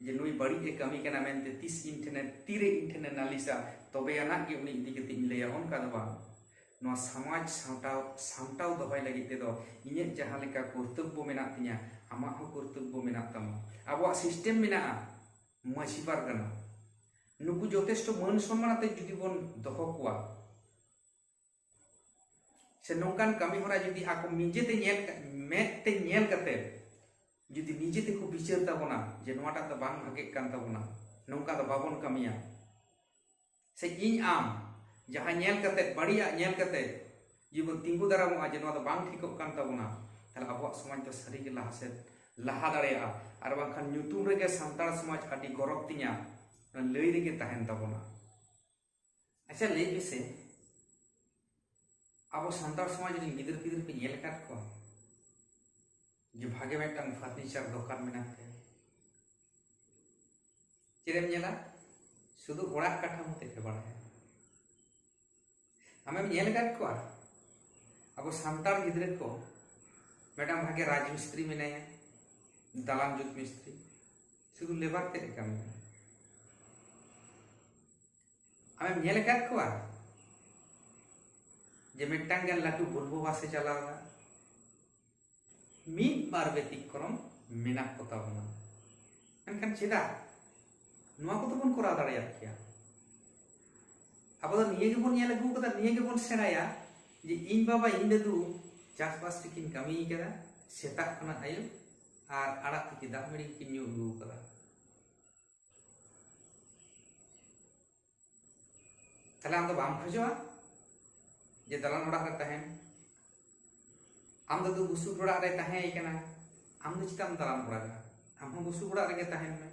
ᱡᱮ ᱱᱩᱭ ᱵᱟᱹᱲᱤᱡ ᱮ ᱠᱟᱹᱢᱤ ᱠᱟᱱᱟ ᱢᱮᱱᱛᱮ ᱛᱤᱥ ᱤᱧ ᱴᱷᱮᱱᱮ, ᱛᱤᱨᱮ ᱤᱧ ᱴᱷᱮᱱᱮ ᱱᱟᱹᱞᱤᱥᱟ, ᱛᱚᱵᱮ ᱟᱱᱟᱜ ᱜᱮ ᱩᱱᱤ ᱤᱫᱤ ᱠᱟᱛᱮ ᱤᱧ ᱞᱟᱹᱭᱟ, ᱚᱱᱠᱟ ᱫᱚ ᱵᱟᱝ᱾ ᱱᱚᱣᱟ ᱥᱚᱢᱟᱡᱽ ᱥᱟᱢᱴᱟᱣ, ᱥᱟᱢᱴᱟᱣ ᱫᱚᱦᱚᱭ ᱞᱟᱹᱜᱤᱫ ᱛᱮᱫᱚ ᱤᱧᱟᱹᱜ ᱡᱟᱦᱟᱸ ᱞᱮᱠᱟ ᱠᱚᱨᱛᱚᱵᱵᱚ ᱢᱮᱱᱟᱜ ᱛᱤᱧᱟ, ᱟᱢᱟᱜ ᱦᱚᱸ ᱠᱚᱨᱛᱚᱵᱵᱚ ᱢᱮᱱᱟᱜ ᱛᱟᱢᱟ᱾ ᱟᱵᱚᱣᱟᱜ ᱥᱤᱥᱴᱮᱢ ᱢᱮᱱᱟᱜᱼᱟ ᱢᱟᱹᱡᱷᱤ ᱯᱟᱨᱜᱟᱱᱟ, ᱱᱩᱠᱩ ᱡᱚᱛᱷᱮᱥᱴᱚ ᱢᱟᱹᱱ ᱥᱚᱱᱢᱟᱱ ᱟᱛᱮ ᱡᱩᱫᱤ ᱵᱚᱱ ᱫᱚᱦᱚ ᱠᱚᱣᱟ, ᱥᱮ ᱱᱚᱝᱠᱟᱱ ᱠᱟᱹᱢᱤ ᱦᱚᱨᱟ ᱡᱩᱫᱤ ᱟᱠᱚ ᱱᱤᱡᱮᱛᱮ ᱧᱮᱞ ᱠᱟ-, ᱢᱮᱫ ᱛᱮ ᱧᱮᱞ ᱠᱟᱛᱮ ᱡᱩᱫᱤ ᱱᱤᱡᱮ ᱛᱮᱠᱚ ᱵᱤᱪᱟᱹᱨ ᱛᱟᱵᱚᱱᱟ ᱡᱮ ᱱᱚᱣᱟᱴᱟᱜ ᱫᱚ ᱵᱟᱝ ᱵᱷᱟᱜᱮᱜ ᱠᱟᱱ ᱛᱟᱵᱚᱱᱟ, ᱱᱚᱝᱠᱟ ᱫᱚ ᱵᱟᱵᱚᱱ ᱠᱟᱹᱢᱤᱭᱟ, ᱥᱮ ᱤᱧ ᱟᱢ ᱡᱟᱦᱟᱸ ᱧᱮᱞ ᱠᱟᱛᱮ, ᱵᱟᱹᱲᱤᱡᱟᱜ ᱧᱮᱞ ᱠᱟᱛᱮ ᱡᱩᱫᱤ ᱵᱚᱱ ᱛᱤᱸᱜᱩ ᱫᱟᱨᱟᱢᱚᱜᱼᱟ ᱡᱮ ᱱᱚᱣᱟ ᱫᱚ ᱵᱟᱝ ᱴᱷᱤᱠᱚᱜ ᱠᱟᱱ ᱛᱟᱵᱚᱱᱟ, ᱛᱟᱦᱞᱮ ᱟᱵᱚᱣᱟᱜ ᱥᱚᱢᱟᱡᱽ ᱫᱚ ᱥᱟᱹᱨᱤᱜᱮ ᱞᱟᱦᱟ ᱥᱮᱫ ᱞᱟᱦᱟ ᱫᱟᱲᱮᱭᱟᱜᱼᱟ᱾ ᱟᱨ ᱵᱟᱝᱠᱷᱟᱱ ᱧᱩᱛᱩᱢ ᱨᱮᱜᱮ ᱥᱟᱱᱛᱟᱲ ᱥᱚᱢᱟᱡᱽ ᱟᱹᱰᱤ ᱜᱚᱨᱚᱵᱽ ᱛᱤᱧᱟ ᱞᱟᱹᱭ ᱨᱮᱜᱮ ᱛᱟᱦᱮᱱ ᱛᱟᱵᱚᱱᱟ᱾ ᱟᱪᱪᱷᱟ, ᱞᱟᱹᱭ ᱯᱮᱥᱮ, ᱟᱵᱚ ᱥᱟᱱᱛᱟᱲ ᱥᱚᱢᱟᱡᱽ ᱨᱮᱱ ᱜᱤᱫᱟᱹᱨ ᱯᱤᱫᱟᱹᱨ ᱯᱮ ᱧᱮᱞ ᱟᱠᱟᱫ ᱠᱚᱣᱟ ᱡᱮ ᱵᱷᱟᱜᱮ ᱢᱤᱫᱴᱟᱝ ᱯᱷᱟᱨᱱᱤᱪᱟᱨ ᱫᱚᱠᱟᱱ ᱢᱮᱱᱟᱜ ᱛᱟᱭᱟ? ᱪᱮᱫ ᱮᱢ ᱧᱮᱞᱟ? ᱥᱩᱫᱷᱩ ᱚᱲᱟᱜ ᱠᱟᱴᱷᱟᱢᱳ ᱛᱮᱫ ᱯᱮ ᱵᱟᱲᱟᱭᱟ᱾ ᱟᱢᱮᱢ ᱧᱮᱞ ᱟᱠᱟᱫ ᱠᱚᱣᱟ? ᱟᱵᱚ ᱥᱟᱱᱛᱟᱲ ᱜᱤᱫᱽᱨᱟᱹ ᱠᱚ, ᱢᱤᱫᱴᱟᱝ ᱵᱷᱟᱜᱮ ᱨᱟᱡᱽ ᱢᱤᱥᱛᱨᱤ ᱢᱮᱱᱟᱭᱟ, ᱫᱟᱞᱟᱱ ᱡᱩᱛ ᱢᱤᱥᱛᱨᱤ, ᱥᱩᱫᱷᱩ ᱞᱮᱵᱟᱨ ᱛᱮᱫ ᱮ ᱠᱟᱹᱢᱤᱭᱟ᱾ ᱟᱢᱮᱢ ᱧᱮᱞ ᱟᱠᱟᱫ ᱠᱚᱣᱟ ᱡᱮ ᱢᱤᱫᱴᱟᱝ ᱜᱟᱱ ᱞᱟᱹᱴᱩ ᱵᱷᱚᱞᱵᱷᱳ ᱵᱟᱥ ᱮ ᱪᱟᱞᱟᱣ ᱮᱫᱟ? ᱢᱤᱫ ᱵᱟᱨ ᱵᱮᱛᱤᱠᱨᱚᱢ ᱢᱮᱱᱟᱜ ᱠᱚ ᱛᱟᱵᱚᱱᱟ᱾ ᱢᱮᱱᱠᱷᱟᱱ ᱪᱮᱫᱟᱜ? ᱱᱚᱣᱟ ᱠᱚᱫᱚ ᱵᱚᱱ ᱠᱚᱨᱟᱣ ᱫᱟᱲᱮᱭᱟᱜ ᱜᱮᱭᱟ᱾ ᱟᱵᱚ ᱫᱚ ᱱᱤᱭᱟᱹ ᱜᱮᱵᱚᱱ ᱧᱮᱞ ᱟᱹᱜᱩ ᱠᱟᱫᱟ, ᱱᱤᱭᱟᱹ ᱜᱮᱵᱚᱱ ᱥᱮᱬᱟᱭᱟ ᱡᱮ ᱤᱧ ᱵᱟᱵᱟ, ᱤᱧ ᱫᱟᱫᱩ ᱪᱟᱥᱵᱟᱥ ᱨᱮᱠᱤᱱ ᱠᱟᱹᱢᱤ ᱠᱟᱫᱟ, ᱥᱮᱛᱟᱜ ᱠᱷᱚᱱᱟᱜ ᱟᱹᱭᱩᱵ, ᱟᱨ ᱟᱲᱟᱜ ᱛᱤᱠᱤ ᱫᱟᱜ ᱢᱟᱹᱰᱤ ᱜᱮᱠᱤᱱ ᱧᱩ ᱟᱹᱜᱩ ᱠᱟᱫᱟ᱾ ᱛᱟᱦᱞᱮ ᱟᱢ ᱫᱚ ᱵᱟᱢ ᱠᱷᱚᱡᱚᱜᱼᱟ ᱡᱮ ᱫᱟᱞᱟᱱ ᱚᱲᱟᱜ ᱨᱮ ᱛᱟᱦᱮᱱ? ᱟᱢ ᱫᱟᱫᱩ ᱵᱩᱥᱩᱵ ᱚᱲᱟᱜ ᱨᱮ ᱛᱟᱦᱮᱸᱭ ᱠᱟᱱᱟ, ᱟᱢ ᱫᱚ ᱪᱮᱫᱟᱜ ᱮᱢ ᱫᱟᱞᱟᱱ ᱚᱲᱟᱜᱟ? ᱟᱢ ᱦᱚᱸ ᱵᱩᱥᱩᱵ ᱚᱲᱟᱜ ᱨᱮᱜᱮ ᱛᱟᱦᱮᱱ ᱢᱮ᱾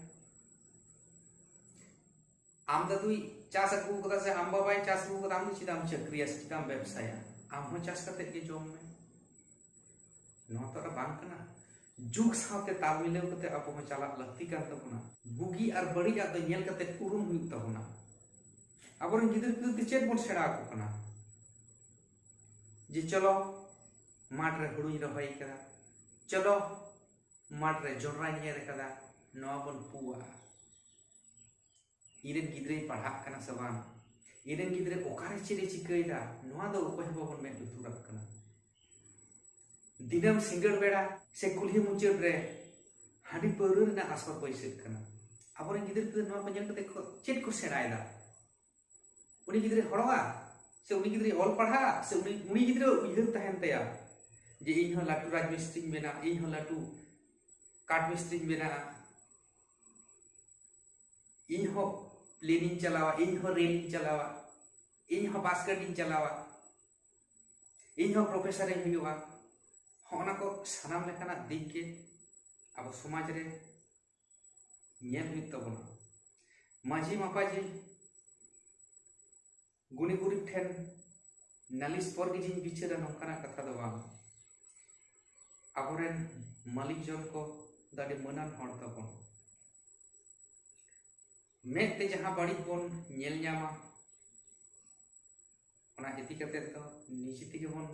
ᱟᱢ ᱫᱟᱫᱩᱭ ᱪᱟᱥ ᱟᱹᱜᱩ ᱠᱟᱫᱟ ᱥᱮ ᱟᱢ ᱵᱟᱵᱟᱭ ᱪᱟᱥ ᱟᱹᱜᱩ ᱠᱟᱫᱟ, ᱟᱢ ᱫᱚ ᱪᱮᱫᱟᱜ ᱮᱢ ᱪᱟᱹᱠᱨᱤᱭᱟ ᱥᱮ ᱪᱮᱫᱟᱜ ᱮᱢ ᱵᱮᱵᱥᱟᱭᱟ? ᱟᱢ ᱦᱚᱸ ᱪᱟᱥ ᱠᱟᱛᱮ ᱜᱮ ᱡᱚᱢ ᱢᱮ᱾ ᱱᱚᱣᱟ ᱛᱚ ᱟᱨ ᱵᱟᱝ ᱠᱟᱱᱟ᱾ ᱡᱩᱜᱽ ᱥᱟᱶᱛᱮ ᱛᱟᱞ ᱢᱤᱞᱟᱹᱣ ᱠᱟᱛᱮ ᱟᱵᱚ ᱦᱚᱸ ᱪᱟᱞᱟᱜ ᱞᱟᱹᱠᱛᱤ ᱠᱟᱱ ᱛᱟᱵᱚᱱᱟ᱾ ᱵᱩᱜᱤ ᱟᱨ ᱵᱟᱹᱲᱤᱡᱟᱜ ᱫᱚ ᱧᱮᱞ ᱠᱟᱛᱮ ᱩᱨᱩᱢ ᱦᱩᱭᱩᱜ ᱛᱟᱵᱚᱱᱟ᱾ ᱟᱵᱚᱨᱮᱱ ᱜᱤᱫᱟᱹᱨ ᱯᱤᱫᱟᱹᱨ ᱫᱚ ᱪᱮᱫ ᱵᱚᱱ ᱥᱮᱬᱟ ᱟᱠᱚ ᱠᱟᱱᱟ? ᱡᱮ ᱪᱚᱞᱚ ᱢᱟᱴᱷ ᱨᱮ ᱦᱩᱲᱩᱧ ᱨᱚᱦᱚᱭ ᱠᱟᱫᱟ, ᱪᱚᱞᱚ ᱢᱟᱴᱷ ᱨᱮ ᱡᱚᱱᱰᱨᱟᱧ ᱮᱨ ᱠᱟᱫᱟ, ᱱᱚᱣᱟ ᱵᱚᱱ ᱯᱩᱣᱟᱜᱼᱟ᱾ ᱤᱧᱨᱮᱱ ᱜᱤᱫᱽᱨᱟᱹᱭ ᱯᱟᱲᱦᱟᱜ ᱠᱟᱱᱟ ᱥᱮ ᱵᱟᱝ, ᱤᱧᱨᱮᱱ ᱜᱤᱫᱽᱨᱟᱹ ᱚᱠᱟᱨᱮ ᱪᱮᱫ ᱮ ᱪᱤᱠᱟᱹᱭᱮᱫᱟ, ᱱᱚᱣᱟ ᱫᱚ ᱚᱠᱚᱭ ᱦᱚᱸ ᱵᱟᱵᱚᱱ ᱢᱮᱫ ᱞᱩᱛᱩᱨᱟᱜ ᱠᱟᱱᱟ᱾ ᱫᱤᱱᱟᱹᱢ ᱥᱤᱸᱜᱟᱹᱲ ᱵᱮᱲᱟ ᱥᱮ ᱠᱩᱞᱦᱤ ᱢᱩᱪᱟᱹᱫ ᱨᱮ ᱦᱟᱺᱰᱤ ᱯᱟᱹᱣᱨᱟᱹ ᱨᱮᱱᱟᱜ ᱟᱥᱚᱨ ᱵᱟᱹᱭᱥᱟᱹᱜ ᱠᱟᱱᱟ᱾ ᱟᱵᱚᱨᱮᱱ ᱜᱤᱫᱽᱨᱟᱹ ᱯᱤᱫᱽᱨᱟᱹ ᱱᱚᱣᱟ ᱠᱚ ᱧᱮᱞ ᱠᱟᱛᱮ ᱠᱚ, ᱪᱮᱫ ᱠᱚ ᱥᱮᱬᱟᱭᱮᱫᱟ? ᱩᱱᱤ ᱜᱤᱫᱽᱨᱟᱹᱭ ᱦᱚᱲᱚᱜᱼᱟ ᱥᱮ ᱩᱱᱤ ᱜᱤᱫᱽᱨᱟᱹᱭ ᱚᱞ ᱯᱟᱲᱦᱟᱜᱼᱟ ᱥᱮ ᱩᱱᱤ, ᱩᱱᱤ ᱜᱤᱫᱽᱨᱟᱹ ᱩᱭᱦᱟᱹᱨ ᱛᱟᱦᱮᱱ ᱛᱟᱭᱟ ᱡᱮ ᱤᱧ ᱦᱚᱸ ᱞᱟᱹᱴᱩ ᱨᱟᱡᱽ ᱢᱤᱥᱛᱨᱤᱧ ᱵᱮᱱᱟᱜᱼᱟ, ᱤᱧ ᱦᱚᱸ ᱞᱟᱹᱴᱩ ᱠᱟᱴ ᱢᱤᱥᱛᱨᱤᱧ ᱵᱮᱱᱟᱜᱼᱟ, ᱤᱧ ᱦᱚᱸ ᱯᱞᱮᱱᱤᱧ ᱪᱟᱞᱟᱣᱟ, ᱤᱧ ᱦᱚᱸ ᱨᱮᱞᱤᱧ ᱪᱟᱞᱟᱣᱟ, ᱤᱧ ᱦᱚᱸ ᱵᱟᱥ ᱜᱟᱹᱰᱤᱧ ᱪᱟᱞᱟᱣᱟ, ᱤᱧ ᱦᱚᱸ ᱯᱨᱚᱯᱷᱮᱥᱚᱨᱤᱧ ᱦᱩᱭᱩᱜᱼᱟ᱾ ᱦᱚᱸᱜᱼᱚ ᱱᱟ ᱠᱚ ᱥᱟᱱᱟᱢ ᱞᱮᱠᱟᱱᱟᱜ ᱫᱤᱠ ᱜᱮ ᱟᱵᱚ ᱥᱚᱢᱟᱡᱽ ᱨᱮ ᱧᱮᱞ ᱦᱩᱭᱩᱜ ᱛᱟᱵᱚᱱᱟ᱾ ᱢᱟᱹᱡᱷᱤ ᱢᱟᱯᱟᱡᱷᱤ ᱜᱩᱱᱤ ᱜᱩᱨᱤᱵ ᱴᱷᱮᱱ ᱱᱟᱹᱞᱤᱥ ᱯᱚᱨ ᱜᱮ ᱡᱤᱧ ᱵᱤᱪᱟᱹᱨᱟ, ᱱᱚᱝᱠᱟᱱᱟᱜ ᱠᱟᱛᱷᱟ ᱫᱚ ᱵᱟᱝ᱾ ᱟᱵᱚᱨᱮᱱ ᱢᱟᱹᱞᱤᱠ ᱡᱚᱱ ᱠᱚ ᱫᱚ ᱟᱹᱰᱤ ᱢᱟᱹᱱᱟᱱ ᱦᱚᱲ ᱛᱟᱵᱚᱱ᱾ ᱢᱮᱫ ᱛᱮ ᱡᱟᱦᱟᱸ ᱵᱟᱹᱲᱤᱡ ᱵᱚᱱ ᱧᱮᱞ ᱧᱟᱢᱟ, ᱚᱱᱟ ᱤᱫᱤ ᱠᱟᱛᱮ ᱫᱚ ᱱᱤᱡᱮ ᱛᱮᱜᱮ ᱵᱚᱱ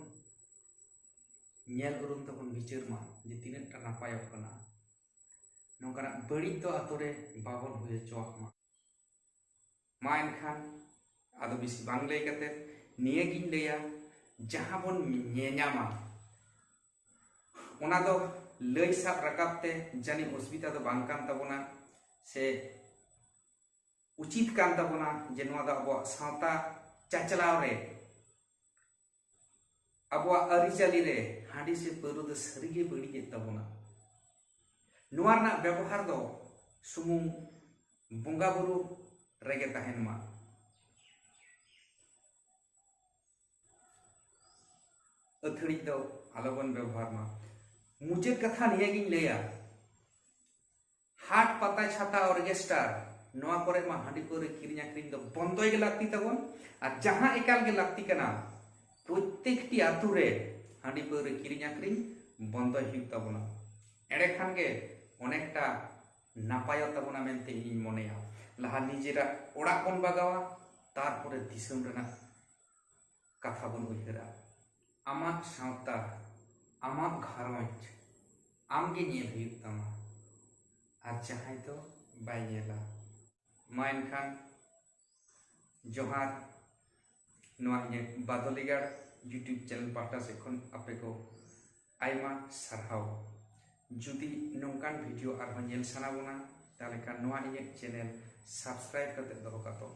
ᱧᱮᱞ ᱩᱨᱩᱢ ᱛᱮᱵᱚᱱ ᱵᱤᱪᱟᱹᱨ ᱢᱟ ᱡᱮ ᱛᱤᱱᱟᱹᱜ ᱴᱟ ᱱᱟᱯᱟᱭᱚᱜ ᱠᱟᱱᱟ᱾ ᱱᱚᱝᱠᱟᱱᱟᱜ ᱵᱟᱹᱲᱤᱡ ᱫᱚ ᱟᱛᱳ ᱨᱮ ᱵᱟᱵᱚᱱ ᱦᱩᱭ ᱦᱚᱪᱚᱣᱟᱜ ᱢᱟ᱾ ᱢᱟ ᱮᱱᱠᱷᱟᱱ ᱟᱫᱚ ᱵᱮᱥᱤ ᱵᱟᱝ ᱞᱟᱹᱭ ᱠᱟᱛᱮ ᱱᱤᱭᱟᱹᱜᱤᱧ ᱞᱟᱹᱭᱟ, ᱡᱟᱦᱟᱸ ᱵᱚᱱ ᱧᱮᱧᱟᱢᱟ ᱚᱱᱟ ᱫᱚ ᱞᱟᱹᱭ ᱥᱟᱵ ᱨᱟᱠᱟᱵ ᱛᱮ ᱡᱟᱹᱱᱤᱡ ᱚᱥᱩᱵᱤᱫᱷᱟ ᱫᱚ ᱵᱟᱝ ᱠᱟᱱ ᱛᱟᱵᱚᱱᱟ, ᱥᱮ ᱩᱪᱤᱛ ᱠᱟᱱ ᱛᱟᱵᱚᱱᱟ ᱡᱮ ᱱᱚᱣᱟ ᱫᱚ ᱟᱵᱚᱣᱟᱜ ᱥᱟᱶᱛᱟ ᱪᱟᱪᱞᱟᱣ ᱨᱮ, ᱟᱵᱚᱣᱟᱜ ᱟᱹᱨᱤᱪᱟᱹᱞᱤ ᱨᱮ ᱦᱟᱺᱰᱤ ᱥᱮ ᱯᱟᱹᱣᱨᱟᱹ ᱫᱚ ᱥᱟᱹᱨᱤᱜᱮ ᱵᱟᱹᱲᱤᱡᱮᱫ ᱛᱟᱵᱚᱱᱟ᱾ ᱱᱚᱣᱟ ᱨᱮᱱᱟᱜ ᱵᱮᱵᱚᱦᱟᱨ ᱫᱚ ᱥᱩᱢᱩᱝ ᱵᱚᱸᱜᱟ ᱵᱩᱨᱩ ᱨᱮᱜᱮ ᱛᱟᱦᱮᱱ ᱢᱟ᱾ ᱟᱹᱛᱷᱟᱹᱲᱤᱡ ᱫᱚ ᱟᱞᱚᱵᱚᱱ ᱵᱮᱵᱚᱦᱟᱨ ᱢᱟ᱾ ᱢᱩᱪᱟᱹᱫ ᱠᱟᱛᱷᱟ ᱱᱤᱭᱟᱹᱜᱤᱧ ᱞᱟᱹᱭᱟ, ᱦᱟᱴ ᱯᱟᱛᱟ ᱪᱷᱟᱛᱟ ᱚᱨᱜᱮᱥᱴᱟᱨ ᱱᱚᱣᱟ ᱠᱚᱨᱮ ᱢᱟ ᱦᱟᱺᱰᱤ ᱯᱟᱹᱣᱨᱟᱹ ᱠᱤᱨᱤᱧ ᱟᱹᱠᱷᱨᱤᱧ ᱫᱚ ᱵᱚᱱᱫᱚᱭ ᱜᱮ ᱞᱟᱹᱠᱛᱤ ᱛᱟᱵᱚᱱ᱾ ᱟᱨ ᱡᱟᱦᱟᱸ ᱮᱠᱟᱞ ᱜᱮ ᱞᱟᱹᱠᱛᱤ ᱠᱟᱱᱟ, ᱯᱨᱚᱛᱛᱮᱠᱴᱤ ᱟᱛᱳ ᱨᱮ ᱦᱟᱺᱰᱤ ᱯᱟᱹᱣᱨᱟᱹ ᱠᱤᱨᱤᱧ ᱟᱹᱠᱷᱨᱤᱧ ᱵᱚᱱᱫᱚᱭ ᱦᱩᱭᱩᱜ ᱛᱟᱵᱚᱱᱟ᱾ ᱮᱸᱰᱮᱠᱷᱟᱱ ᱜᱮ ᱚᱱᱮᱠᱴᱟ ᱱᱟᱯᱟᱭᱚᱜ ᱛᱟᱵᱚᱱᱟ ᱢᱮᱱᱛᱮ ᱤᱧᱤᱧ ᱢᱚᱱᱮᱭᱟ᱾ ᱞᱟᱦᱟ ᱱᱤᱡᱮᱨᱟᱜ ᱚᱲᱟᱜ ᱵᱚᱱ ᱵᱟᱜᱟᱣᱟ, ᱛᱟᱨᱯᱚᱨᱮ ᱫᱤᱥᱚᱢ ᱨᱮᱱᱟᱜ ᱠᱟᱛᱷᱟ ᱵᱚᱱ ᱩᱭᱦᱟᱹᱨᱟ᱾ ᱟᱢᱟᱜ ᱥᱟᱶᱛᱟ, ᱟᱢᱟᱜ ᱜᱷᱟᱨᱚᱸᱡᱽ ᱟᱢᱜᱮ ᱧᱮᱞ ᱦᱩᱭᱩᱜ ᱛᱟᱢᱟ, ᱟᱨ ᱡᱟᱦᱟᱸᱭ ᱫᱚ ᱵᱟᱭ ᱧᱮᱞᱟ᱾ ᱢᱟ ᱮᱱᱠᱷᱟᱱ ᱡᱚᱦᱟᱨ, ᱱᱚᱣᱟ ᱤᱧᱟᱹᱜ ᱵᱟᱫᱚᱞᱤᱜᱟᱲ YouTube ᱪᱮᱱᱮᱞ ᱯᱟᱦᱴᱟ ᱥᱮᱫ ᱠᱷᱚᱱ ᱟᱯᱮ ᱠᱚ ᱟᱭᱢᱟ ᱥᱟᱨᱦᱟᱣ᱾ ᱡᱩᱫᱤ ᱱᱚᱝᱠᱟᱱ ᱵᱷᱤᱰᱤᱭᱳ ᱟᱨᱦᱚᱸ ᱧᱮᱞ ᱥᱟᱱᱟ ᱵᱚᱱᱟ, ᱛᱟᱦᱚᱞᱮ ᱠᱷᱟᱱ ᱱᱚᱣᱟ ᱤᱧᱟᱹᱜ ᱪᱮᱱᱮᱞ ᱥᱟᱵᱥᱠᱨᱟᱭᱤᱵ ᱠᱟᱛᱮ ᱫᱚᱦᱚ ᱠᱟᱛᱚ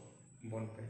ᱵᱚᱱ ᱯᱮ᱾